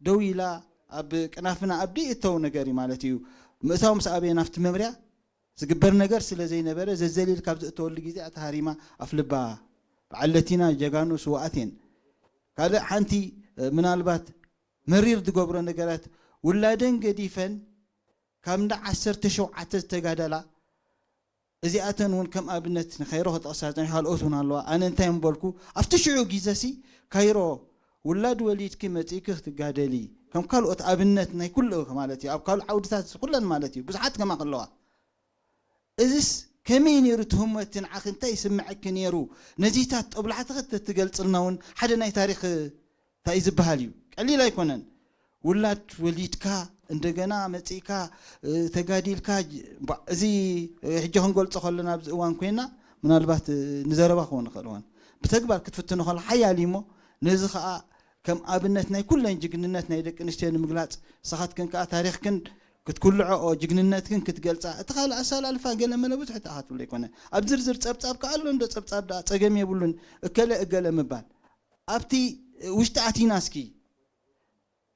ደው ኢላ ኣብ ቅናፍና ኣብ ደይእተው ነገር እዩ ማለት እዩ። ምእታው ምስ ኣበየ ናብቲ መምርያ ዝግበር ነገር ስለ ዘይነበረ ዘዘሊል ካብ ዝእተወሉ ግዜ እታ ሃሪማ ኣፍልባ በዓል ለቲና ጀጋኑ ስውኣት እየን። ካልእ ሓንቲ ምናልባት መሪር ዝገብሮ ነገራት ውላደን ገዲፈን ካብ እንዳ ዓሰርተ ሸውዓተ ዝተጋደላ እዚኣተን እውን ከም ኣብነት ንኸይሮ ክጠቕሳ ዝፀኒሑ ካልኦት እውን ኣለዋ። ኣነ እንታይ ምበልኩ ኣብቲ ሽዑ ግዘሲ ካይሮ ውላድ ወሊድኪ መፂእኪ ክትጋደሊ ከም ካልኦት ኣብነት ናይ ኩሉ ማለት እዩ ኣብ ካልእ ዓውድታት ኩለን ማለት እዩ ብዙሓት ከማኽ ኣለዋ። እዚስ ከመይ ነይሩ ትህመቲ ንዓኺ እንታይ ይስምዐኪ ነይሩ? ነዚታት ጦብላሕትኺ ተትገልፅልና እውን ሓደ ናይ ታሪክ እንታይ ዝበሃል እዩ ቀሊል ኣይኮነን። ውላድ ወሊድካ እንደገና መፂእካ ተጋዲልካ እዚ ሕጂ ክንገልፆ ከለና ኣብዚ እዋን ኮይና ምናልባት ንዘረባ ክኸውን ንኽእል እዋን ብተግባር ክትፍትኖ ከሎ ሓያል እዩ እሞ ነዚ ከዓ ከም ኣብነት ናይ ኩለን ጅግንነት ናይ ደቂ ኣንስትዮ ንምግላፅ ንስኻትክን ከዓ ታሪኽክን ክትኩልዐኦ ጅግንነትክን ክትገልፃ እቲ ካልእ ኣሰላልፋ ገለ መለ ብዙሕ ተኣኻትብሎ ኣይኮነ ኣብ ዝርዝር ፀብፃብ ከዓ ኣሎ እንዶ ፀብፃብ ደኣ ፀገም የብሉን እከለ እገለ ምባል ኣብቲ ውሽጢ ኣቲና እስኪ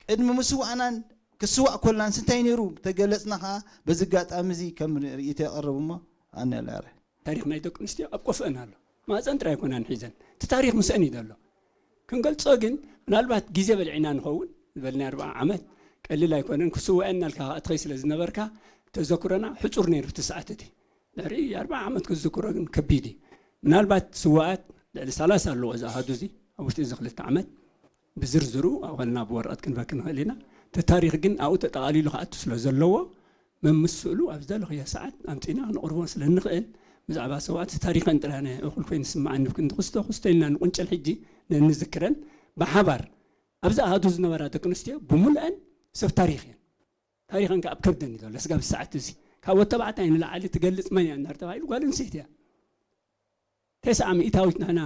ቅድሚ ምስዋእናን ክስዋእ ኮላንስ እንታይ ነይሩ ተገለፅና ከዓ በዚ ኣጋጣሚ እዚ ከም ርእይቶ የቐርብ እሞ ኣነላረ ታሪኽ ናይ ደቂ ኣንስትዮ ኣብ ቆፍአን ኣሎ ማፀን ጥራይ ኣይኮናን ሒዘን እቲ ታሪኽ ምስአን እዩ ዘሎ ክንገልፆ ግን ምናልባት ግዜ በልዒና ንኸውን ዝበልና ኣርባዓ ዓመት ቀሊል ኣይኮነን ክስውአን እናልካ ከዓ ትኸይ ስለ ዝነበርካ ተዘክሮና ሕፁር ነይሩ እቲ ሰዓት እቲ ድሕሪ ኣርባዓ ዓመት ክዝክሮ ግን ከቢድ እዩ ምናልባት ስዋኣት ልዕሊ ሰላሳ ኣለዎ እዚ ኣሃዱ እዚ ኣብ ውሽጢ እዚ ክልተ ዓመት ብዝርዝሩ ኣኸልና ብወረቐት ክንበክ ንኽእል ኢና እቲ ታሪኽ ግን ኣብኡ ተጠቓሊሉ ክኣቱ ስለ ዘለዎ መምስእሉ ኣብ ዝደለኽዮ ሰዓት ኣምፂና ክንቕርቦ ስለ እንኽእል ብዛዕባ ሰዋት ታሪኸን ጥራነ እኹል ኮይኑ ስምዓኒ ክንድኽስቶ ክስቶ ኢልና ንቁንጨል ሕጂ ነንዝክረን ብሓባር ኣብዚ ኣሃዱ ዝነበራ ደቂ ኣንስትዮ ብምሉአን ሰብ ታሪኽ እየን ታሪኸን ከ ኣብ ከብደን እዩ ዘሎ ስጋብ ሰዓት እዚ ካብ ወተባዕታይ ንላዓሊ ትገልፅ መን እያ እንዳተባሂሉ ጓል ኣንስተይቲ እያ ተስዓ ሚእታዊት ንሕና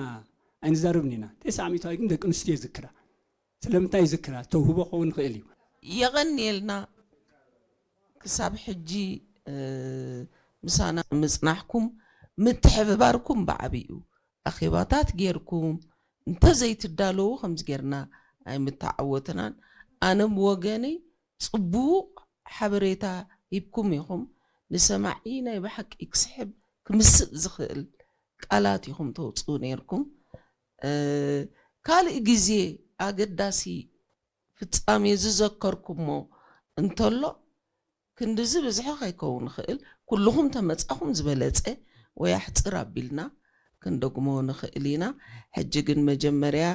ኣይንዛረብን ኢና ተስዓ ሚእታዊት ግን ደቂ ኣንስትዮ ይዝክራ ስለምንታይ ይዝክራ ተውህቦ ክኸውን ይኽእል እዩ የቐንየልና ክሳብ ሕጂ ምሳና ምፅናሕኩም ምትሕብባርኩም ብዓብዩ ኣኼባታት ጌርኩም እንተዘይትዳለዉ ከምዚ ጌርና ኣይምተዓወትናን ኣነ ብወገነይ ፅቡቕ ሓበሬታ ሂብኩም ኢኹም ንሰማዒ ናይ ብሓቂ ክስሕብ ክምስጥ ዝኽእል ቃላት ኢኹም ተውፅኡ ነይርኩም ካልእ ግዜ ኣገዳሲ ፍጻሜ ዝዘከርኩሞ እንተሎ ክንድዚ ብዝሒ ከይከውን ይኽእል ኩልኹም ተመጻኹም ዝበለጸ ወይ ኣሕጽር ኣቢልና ክንደግሞ ንኽእል ኢና ሕጂ ግን መጀመርያ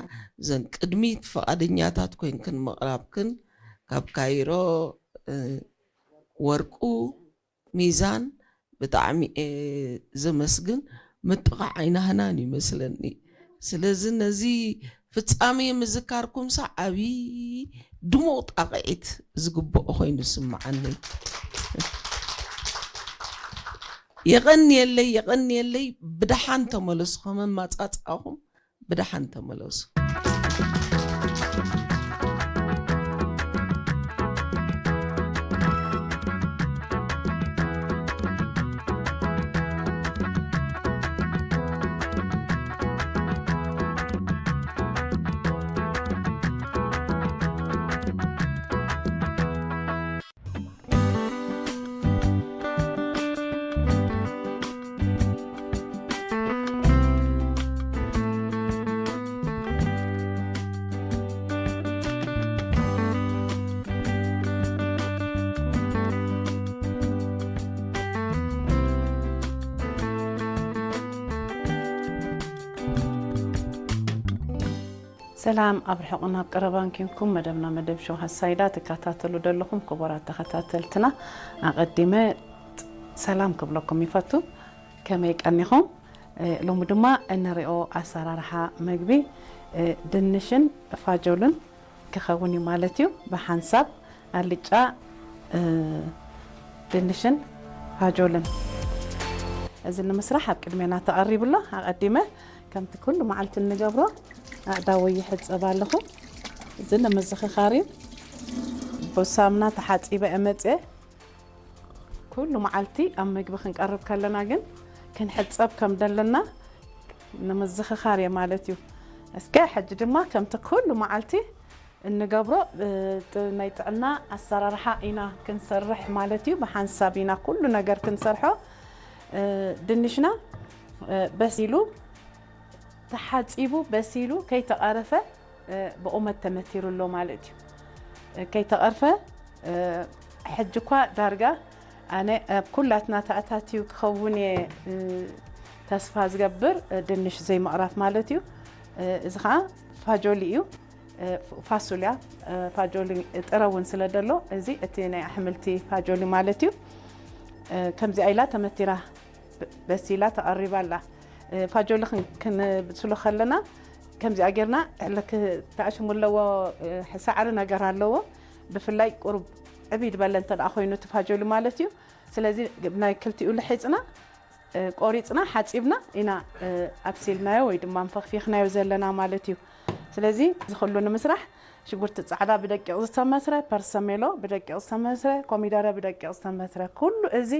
ዘን ቅድሚት ፍቓደኛታት ኮይንክን ምቕራብክን ካብ ካይሮ ወርቁ ሚዛን ብጣዕሚ እየ ዘመስግን ምጥቓዕ ኣይናህናን ይመስለኒ ስለዚ ነዚ ፍጻሜ ምዝካርኩምሳ ዓብዪ ድሙቕ ጣቕዒት ዝግብኦ ኮይኑ ስምዓኒ የቐንየለይ የቐንየለይ ብደሓን ተመለሱ ከመማፃፅኣኹም ብደሓን ተመለሱ። ሰላም ኣብ ርሑቕን ኣብ ቀረባን ኪንኩም መደብና መደብ ሸው ሃሳይዳ ትከታተሉ ዘለኹም ክቡራት ተኸታተልትና ኣቐዲመ ሰላም ክብለኩም ይፈቱ። ከመይ ቀኒኹም? እ፣ ሎሚ ድማ እንሪኦ ኣሰራርሓ መግቢ፣ እ፣ ድንሽን ፋጆልን ክኸውን እዩ ማለት እዩ። ብሓንሳብ ኣልጫ፣ እ፣ ድንሽን ፋጆልን። እዚ ንምስራሕ ኣብ ቅድሜና ተቐሪቡ ኣሎ። ኣቐዲመ ከምቲ ኩሉ መዓልቲ እንገብሮ ኣእዳወይ ይሕጸብ ኣለኹ። እዚ ንምዝኽኻር እዩ። ብሳሙና ተሓጺበ እየ መጽየ። ኩሉ መዓልቲ ኣብ ምግቢ ክንቀርብ ከለና ግን ክንሕጸብ ከም ደለና ንምዝኽኻር እየ ማለት እዩ። እስከ ሕጂ ድማ ከምቲ ኩሉ መዓልቲ እንገብሮ፣ እ፣ ጥ-፣ ናይ ጥዕና ኣሰራርሓ ኢና ክንሰርሕ ማለት እዩ። ብሓንሳብ ኢና ኩሉ ነገር ክንሰርሖ። እ፣ ድንሽና፣ እ፣ በሲሉ፣ ተሓጺቡ፣ በሲሉ፣ ከይተቐረፈ፣ እ፣ ብቑመት ተመቲሩ ኣሎ ማለት እዩ። እ፣ ከይተቐርፈ፣ እ፣ ሕጂ እኳ ዳርጋ ኣነ ኣብ ኩላትና ተኣታትዩ ክኸውን እየ፣ እ፣ ተስፋ ዝገብር፣ እ፣ ድንሽ ዘይምቕራፍ ማለት እዩ። እ፣ እዚ ኸዓ ፋጆሊ እዩ። እ፣ ፋሱልያ፣ እ፣ ፋጆሊ ጥረ እውን ስለ ደሎ፣ እዚ እቲ ናይ ኣሕምልቲ ፋጆሊ ማለት እዩ። እ፣ ከምዚኣ ኢላ ተመቲራ ብ-፣ በሲላ ተቐሪባ ኣላ። እ፣ ፋጆሊ ክን-፣ ክንብስሎ ከለና ከምዚኣ ጌርና፣ ለክ-፣ ተኣሽሙ ኣለዎ፣ እ፣ ሳዕሪ ነገር ኣለዎ። ብፍላይ ቁሩብ ዕብይ ዝበለ እንተ ደኣ ኮይኑ እቲ ፋጆሊ ማለት እዩ። ስለዚ ናይ ክልቲኡ ልሒጽና፣ እ፣ ቆሪጽና፣ ሓጺብና ኢና፣ እ፣ ኣብሲልናዮ ወይ ድማ እንፈኽፊኽናዮ ዘለና ማለት እዩ። ስለዚ እዚ ኩሉ ንምስራሕ ሽጉርቲ ጻዕዳ ብደቂቕ ዝተመስረ፣ ፐርሰሜሎ ብደቂቕ ዝተመስረ፣ ኮሚደረ ብደቂቕ ዝተመስረ፣ ኩሉ እዚ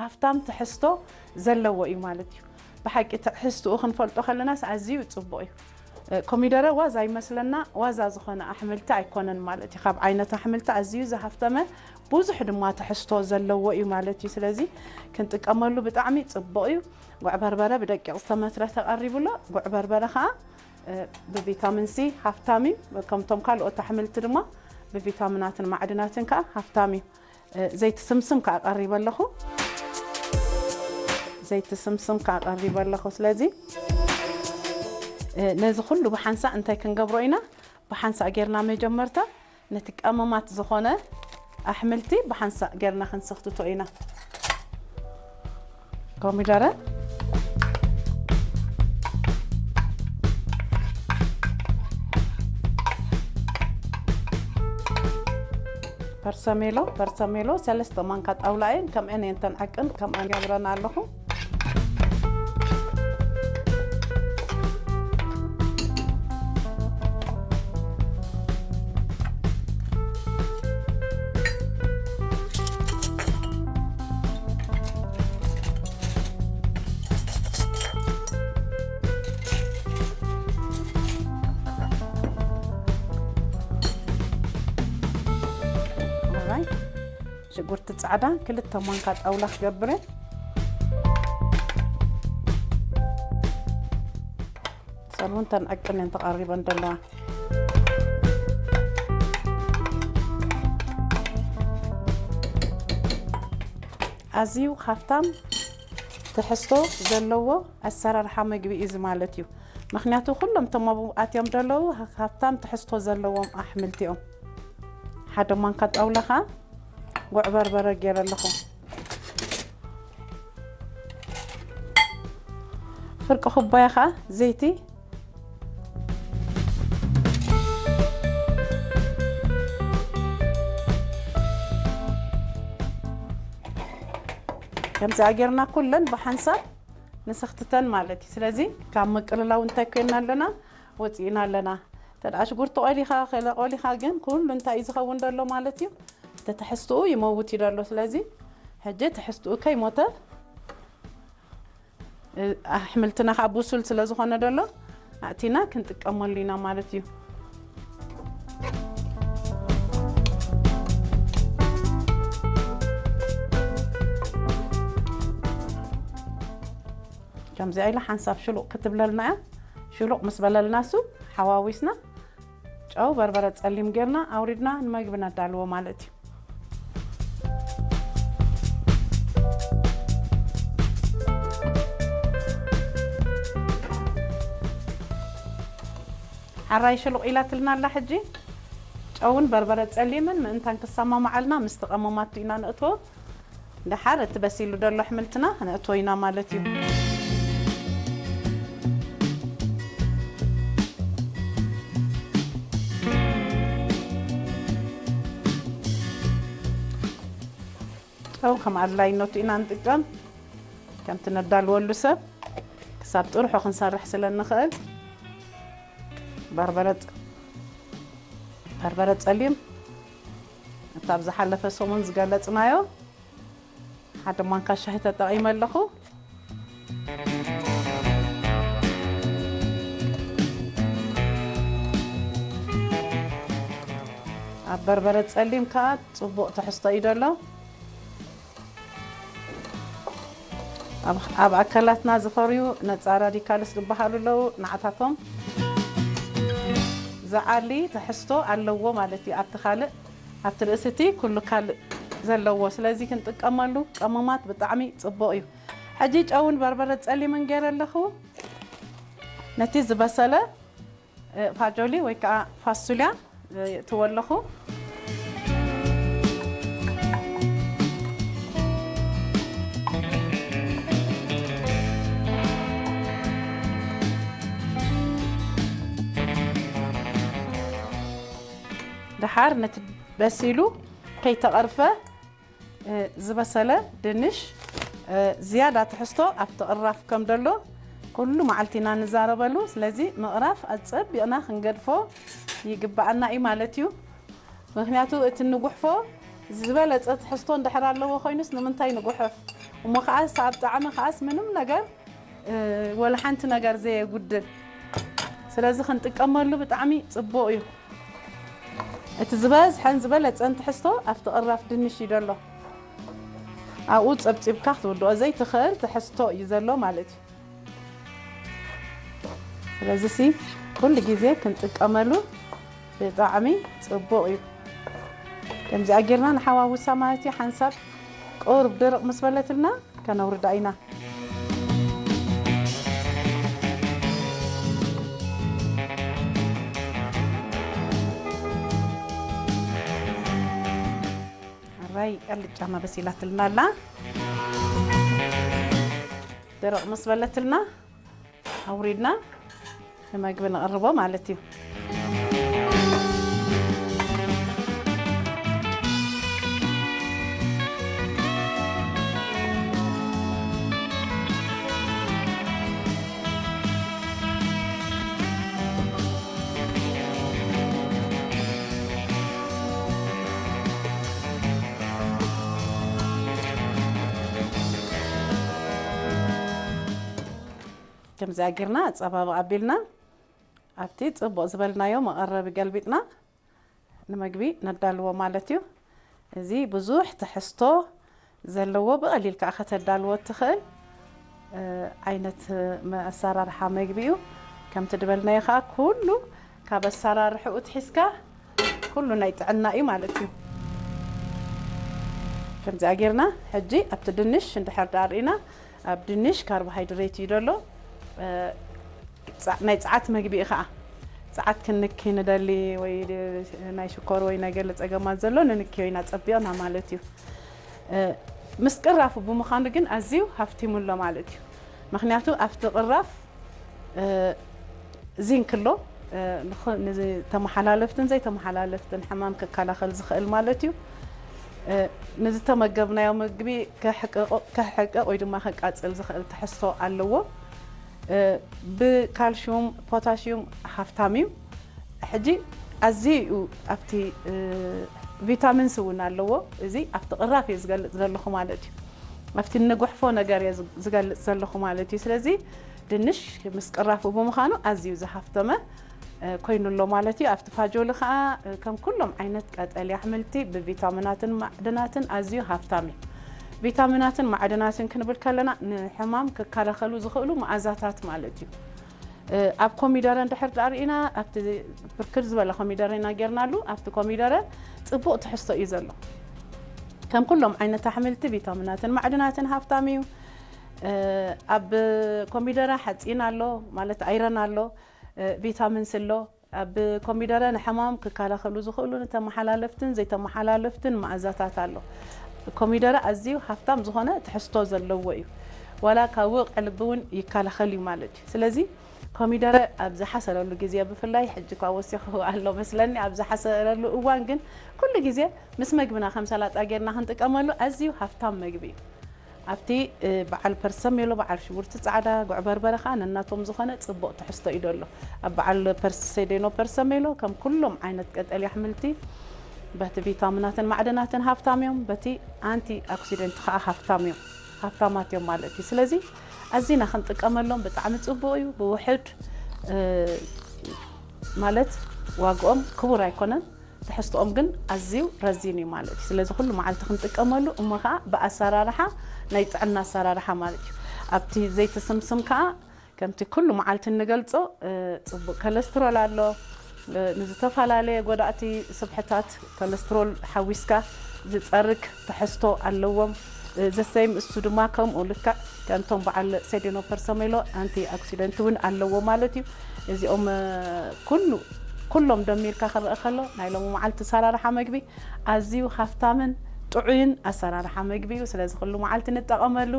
ሃፍታም ትሕዝቶ ዘለዎ እዩ ማለት እዩ። ብሓቂ ትሕዝትኡ ክንፈልጦ ከለናስ ኣዝዩ ጽቡቕ እዩ። እ፣ ኮሚደረ ዋዛ ይመስለና፣ ዋዛ ዝኾነ ኣሕምልቲ ኣይኮነን ማለት እዩ። ካብ ዓይነት ኣሕምልቲ ኣዝዩ ዝሃፍተመ፣ ብዙሕ ድማ ትሕዝቶ ዘለዎ እዩ ማለት እዩ። ስለዚ ክንጥቀመሉ ብጣዕሚ ጽቡቕ እዩ። ጉዕ በርበረ ብደቂቕ ዝተመስረ ተቐሪቡ ኣሎ። ጉዕ በርበረ ኸኣ፣ እ፣ ብቪታሚን ሲ ሃፍታም እዩ። ከምቶም ካልኦት ኣሕምልቲ ድማ ብቪታሚናትን ማዕድናትን ከኣ ሃፍታም እዩ። እ፣ ዘይቲ ስምስም ከኣ ቀሪበ ኣለኹ። ዘይቲ ስምስም ከኣ ቀሪበ ኣለኹ። ስለዚ፣ እ፣ ነዚ ኩሉ ብሓንሳእ እንታይ ክንገብሮ ኢና? ብሓንሳእ ጌርና መጀመርታ ነቲ ቀመማት ዝኾነ ኣሕምልቲ ብሓንሳእ ጌርና ክንስኽትቶ ኢና። ኮሚደረ፣ ፐርሰሜሎ፣ ፐርሰሜሎ ሰለስተ ማንካ ጣውላ እየን፣ ከምአን እየን ተንዕቅን፣ ከምአን ገብረን ኣለኹ። ሽጉርቲ ጻዕዳ ክልተ ማንካ ጣውላ ክገብረ። ሰሉን ተንዕቅን እየን ተቐሪበን ዘለዋ። ኣዝዩ ሃፍታም ትሕዝቶ ዘለዎ ኣሰራርሓ መግቢ እዩ እዚ ማለት እዩ። ምኽንያቱ ኩሎም እቶም ኣብኡ ኣትዮም ዘለዉ ሃፍታም ትሕዝቶ ዘለዎም ኣሕምልቲ እዮም። ሓደ ማንካ ጣውላ ኸኣ ጉዕ በርበረ ገይረ ኣለኹ። ፍርቂ ኩባያ ኸኣ ዘይቲ። ከምዚ ኣጌርና ኩለን ብሓንሳብ ንሰኽትተን ማለት እዩ። ስለዚ ካብ ምቅልላው እንታይ ኮይና ኣለና? ወፂእና ኣለና። ተደኣ ሽጉርቲ ቆሊኻ ከለ ቆሊኻ ግን ኩሉ እንታይ እዩ ዝኸውን ዘሎ ማለት እዩ? ተትሕዝትኡ ይመውት እዩ ዘሎ። ስለዚ ሕጂ ትሕዝትኡ ከይሞተ ኣሕምልትና ካብ ብሱል ስለ ዝኾነ ዘሎ ኣእቲና ክንጥቀመሉ ኢና ማለት እዩ። ከምዚኣ ኢላ ሓንሳብ ሽሉቕ ክትብለልና እያ። ሽሉቕ ምስ በለልና እሱ ሓዋዊስና ጨው በርበረ ጸሊም ጌርና ኣውሪድና ንመግቢ ነዳልዎ ማለት እዩ። ሓራይ ሽሉቕ ኢላትልና ኣላ። ሕጂ ጨውን በርበረ ጸሊምን ምእንታን ክሰማማዓልና ምስቲ ቀመማቱ ኢና ነእትዎ። ደሓር እቲ በሲሉ ዘሎ ኣሕምልትና ነእትዎ ኢና ማለት እዩ። ጨው ከም ኣድላይነቱ ኢና ንጥቀም። ከምቲ ነዳልወሉ ሰብ ክሳብ ጥርሑ ክንሰርሕ ስለ እንኽእል በርበረ ጸ-፣ በርበረ ጸሊም እታ ኣብ ዝሓለፈ ሰሙን ዝገለጽናዮ ሓደ ማንካ ሻሂ ተጠቒመ ኣለኹ። ኣብ በርበረ ጸሊም ከኣ ጽቡቕ ትሕዝቶ እዩ ዘሎ። ኣብ፣ ኣብ ኣካላትና ዝፈርዩ ነጻ ራዲካልስ ዝበሃሉ ኣለዉ። ንዓታቶም ዝዓሊ ትሕዝቶ ኣለዎ ማለት እዩ። ኣብቲ ካልእ፣ ኣብቲ ርእሲ እቲ ኩሉ ካልእ ዘለዎ። ስለዚ ክንጥቀመሉ ቀመማት ብጣዕሚ ጽቡቕ እዩ። ሕጂ ጨውን በርበረ ጸሊምን ገይረ ኣለኹ። ነቲ ዝበሰለ እ፣ ፋጆሊ ወይ ከዓ ፋሱልያ፣ እ፣ የእትዎ ኣለኹ። ደሓር ነቲ በሲሉ ከይተቐርፈ እ፣ ዝበሰለ ድንሽ፣ እ፣ ዝያዳ ትሕዝቶ ኣብቲ ቅራፍ ከም ደሎ ኩሉ መዓልቲ ኢና ንዛረበሉ። ስለዚ ምቕራፍ ኣጸቢቕና ክንገድፎ ይግብኣና እዩ ማለት እዩ። ምኽንያቱ እቲ ንጉሕፎ ዝበለጸ ትሕዝቶ እንድሕር ኣለዎ ኮይኑስ ንምንታይ ንጉሕፍ? እሞ ከኣስ ኣብ ጣዕሚ ከኣስ ምንም ነገር እ፣ ወላ ሓንቲ ነገር ዘየጉድል። ስለዚ ክንጥቀመሉ ብጣዕሚ ጽቡቕ እዩ። እቲ ዝበዝሐን ዝበለጸን ትሕዝቶ ኣብቲ ቅራፍ ድንሽ እዩ ዘሎ። ኣብኡ ጸብጺብካ ክትውድኦ ዘይትኽእል ትሕዝቶ እዩ ዘሎ ማለት እዩ። ስለዚ ሲ ኩሉ ግዜ ክንጥቀመሉ ብጣዕሚ ጽቡቕ እዩ። ከምዚኣ ጌርና ንሓዋውሳ ማለት እዩ። ሓንሳብ ቁሩብ ድርቕ ምስ በለትልና ከነውርዳ ኢና። ኣራይ ኣልጫና በሲላትልና ኣላ። ደረቕ ምስ በለትልና ኣውሪድና ንመግቢ ነቕርቦ ማለት እዩ። ከምዚኣ ጌርና ኣጸባብቕ ኣቢልና ኣብቲ ጽቡቕ ዝበልናዮ መቐረቢ ገልቢጥና ንመግቢ ነዳልዎ ማለት እዩ። እዚ ብዙሕ ትሕዝቶ ዘለዎ ብቐሊል ከኣ ከተዳልዎ እትኽእል፣ እ፣ ዓይነት መ-፣ ኣሰራርሓ መግቢ እዩ። ከምቲ ድበልናዮ ከኣ ኩሉ ካብ ኣሰራርሕኡ ትሒዝካ ኩሉ ናይ ጥዕና እዩ ማለት እዩ። ከምዚኣ ጌርና ሕጂ ኣብቲ ድንሽ እንድሕር ደኣ ርኢና፣ ኣብ ድንሽ ካርቦሃይድሬት እዩ ደሎ። እ፣ ጻ-፣ ናይ ጸዓት መግቢ እዩ ኸዓ። ጸዓት ክንኪ ንደሊ ወይ ድ-፣ ናይ ሽኮር ወይ ናይ ገለ ጸገማት ዘሎ ንንክዮ ኢና ጸቢቕና ማለት እዩ። እ፣ ምስ ቅራፉ ብምዃኑ ግን ኣዝዩ ሃፍቲሙ ኣሎ ማለት እዩ። ምኽንያቱ ኣብቲ ቅራፍ፣ እ፣ ዚንክ ኣሎ፣ እ፣ ንኽ-፣ ንዚ-፣ ተመሓላለፍትን ዘይተመሓላለፍትን ሕማም ክከላኸል ዝኽእል ማለት እዩ። እ፣ ንዝተመገብናዮ ምግቢ ከሕቅቕ፣ ከሕቅቕ ወይ ድማ ከቃጽል ዝኽእል ትሕዝቶ ኣለዎ። ብካልሽዩም ፖታሽዩም ሃፍታም እዩ። ሕጂ ኣዝዩ እዩ ኣብቲ ቪታሚንስ እውን ኣለዎ። እዚ ኣብቲ ቅራፍ እየ ዝገልፅ ዘለኹ ማለት እዩ። ኣብቲ እንጉሕፎ ነገር እየ ዝገልፅ ዘለኹ ማለት እዩ። ስለዚ ድንሽ ምስ ቅራፉ ብምዃኑ ኣዝዩ ዝሃፍተመ ኮይኑ ኣሎ ማለት እዩ። ኣብቲ ፋጆሊ ከዓ ከም ኩሎም ዓይነት ቀጠልያ ኣሕምልቲ ብቪታሚናትን ማዕድናትን ኣዝዩ ሃፍታም እዩ። ቪታሚናትን ማዕድናትን ክንብል ከለና ንሕማም ክከላኸሉ ዝኽእሉ መኣዛታት ማለት እዩ። ኣብ ኮሚደረ እንድሕር ዳኣ ርኢና ኣብቲ ብርክት ዝበለ ኮሚደረ ኢና ጌርናሉ። ኣብቲ ኮሚደረ ፅቡቕ ትሕዝቶ እዩ ዘሎ። ከም ኩሎም ዓይነት ኣሕምልቲ ቪታሚናትን ማዕድናትን ሃፍታም እዩ። ኣብ ኮሚደረ ሓፂን ኣሎ ማለት ኣይረን ኣሎ፣ ቪታሚንስ ኣሎ። ኣብ ኮሚደረ ንሕማም ክከላኸሉ ዝኽእሉ ንተመሓላለፍትን ዘይተመሓላለፍትን መኣዛታት ኣሎ። ኮሚደረ ኣዝዩ ሃፍታም ዝኾነ ትሕዝቶ ዘለዎ እዩ። ዋላ ካብ ወቕዒ ልቢ እውን ይከላኸል እዩ ማለት እዩ። ስለዚ ኮሚደረ ኣብ ዝሓሰረሉ ግዜ ብፍላይ ሕጂ እኳ ወሲኹ ኣሎ መስለኒ፣ ኣብ ዝሓሰረሉ እዋን ግን ኩሉ ግዜ ምስ መግብና ከም ሰላጣ ጌርና ክንጥቀመሉ ኣዝዩ ሃፍታም መግቢ እዩ። ኣብቲ በዓል ፐርሰሜሎ፣ በዓል ሽጉርቲ ፃዕዳ፣ ጉዕ በርበረ ከዓ ነናቶም ዝኾነ ፅቡቕ ትሕዝቶ እዩ ደሎ። ኣብ በዓል ሴዴኖ ፐርሰሜሎ ከም ኩሎም ዓይነት ቀጠልያ ኣሕምልቲ በቲ ቪታሚናትን ማዕድናትን ሃፍታም እዮም፣ በቲ ኣንቲ ኦክሲደንት ከዓ ሃፍታም እዮም፣ ሃፍታማት እዮም ማለት እዩ። ስለዚ ኣዚና ክንጥቀመሎም ብጣዕሚ ፅቡቕ እዩ። ብውሕድ ማለት ዋግኦም ክቡር ኣይኮነን፣ ትሕዝትኦም ግን ኣዝዩ ረዚን እዩ ማለት እዩ። ስለዚ ኩሉ መዓልቲ ክንጥቀመሉ እሞ ከዓ ብኣሰራርሓ ናይ ጥዕና ኣሰራርሓ ማለት እዩ። ኣብቲ ዘይቲ ስምስም ከዓ ከምቲ ኩሉ መዓልቲ እንገልጾ ፅቡቅ ኮለስትሮል ኣሎ። ንዝተፈላለየ ጎዳእቲ ስብሕታት ኮለስትሮል ሓዊስካ ዝፀርግ ትሕዝቶ ኣለዎም። ዘሰይም እሱ ድማ ከምኡ ልክዕ ከምቶም በዓል ሴዴኖ ፐርሰሜሎ ኣንቲ ኦክሲደንት እውን ኣለዎ ማለት እዩ። እዚኦም ኩሉ ኩሎም ደሚርካ ክረአ ከሎ ናይ ሎሚ መዓልቲ ኣሰራርሓ መግቢ ኣዝዩ ሃፍታምን ጥዑይን ኣሰራርሓ መግቢ እዩ። ስለዚ ኩሉ መዓልቲ ንጠቐመሉ።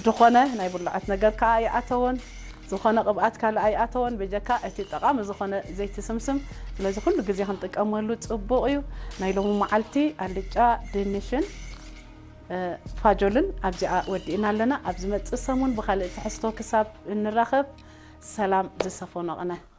ዝኾነ ናይ ብልዖት ነገር ከዓ ኣይኣተወን፣ ዝኾነ ቅብኣት ካልእ ኣይኣተወን። ብጀካ እቲ ጠቓሚ ዝኾነ ዘይቲ ስምስም፣ ስለዚ ኩሉ ግዜ ክንጥቀመሉ ጽቡቕ እዩ። ናይ ሎሚ መዓልቲ ኣልጫ ድንሽን ፋጆልን ኣብዚኣ ወዲእና ኣለና። ኣብ ዝመጽእ ሰሙን ብኻልእ ትሕዝቶ ክሳብ እንራኸብ ሰላም ዝሰፈኖ ቅነ።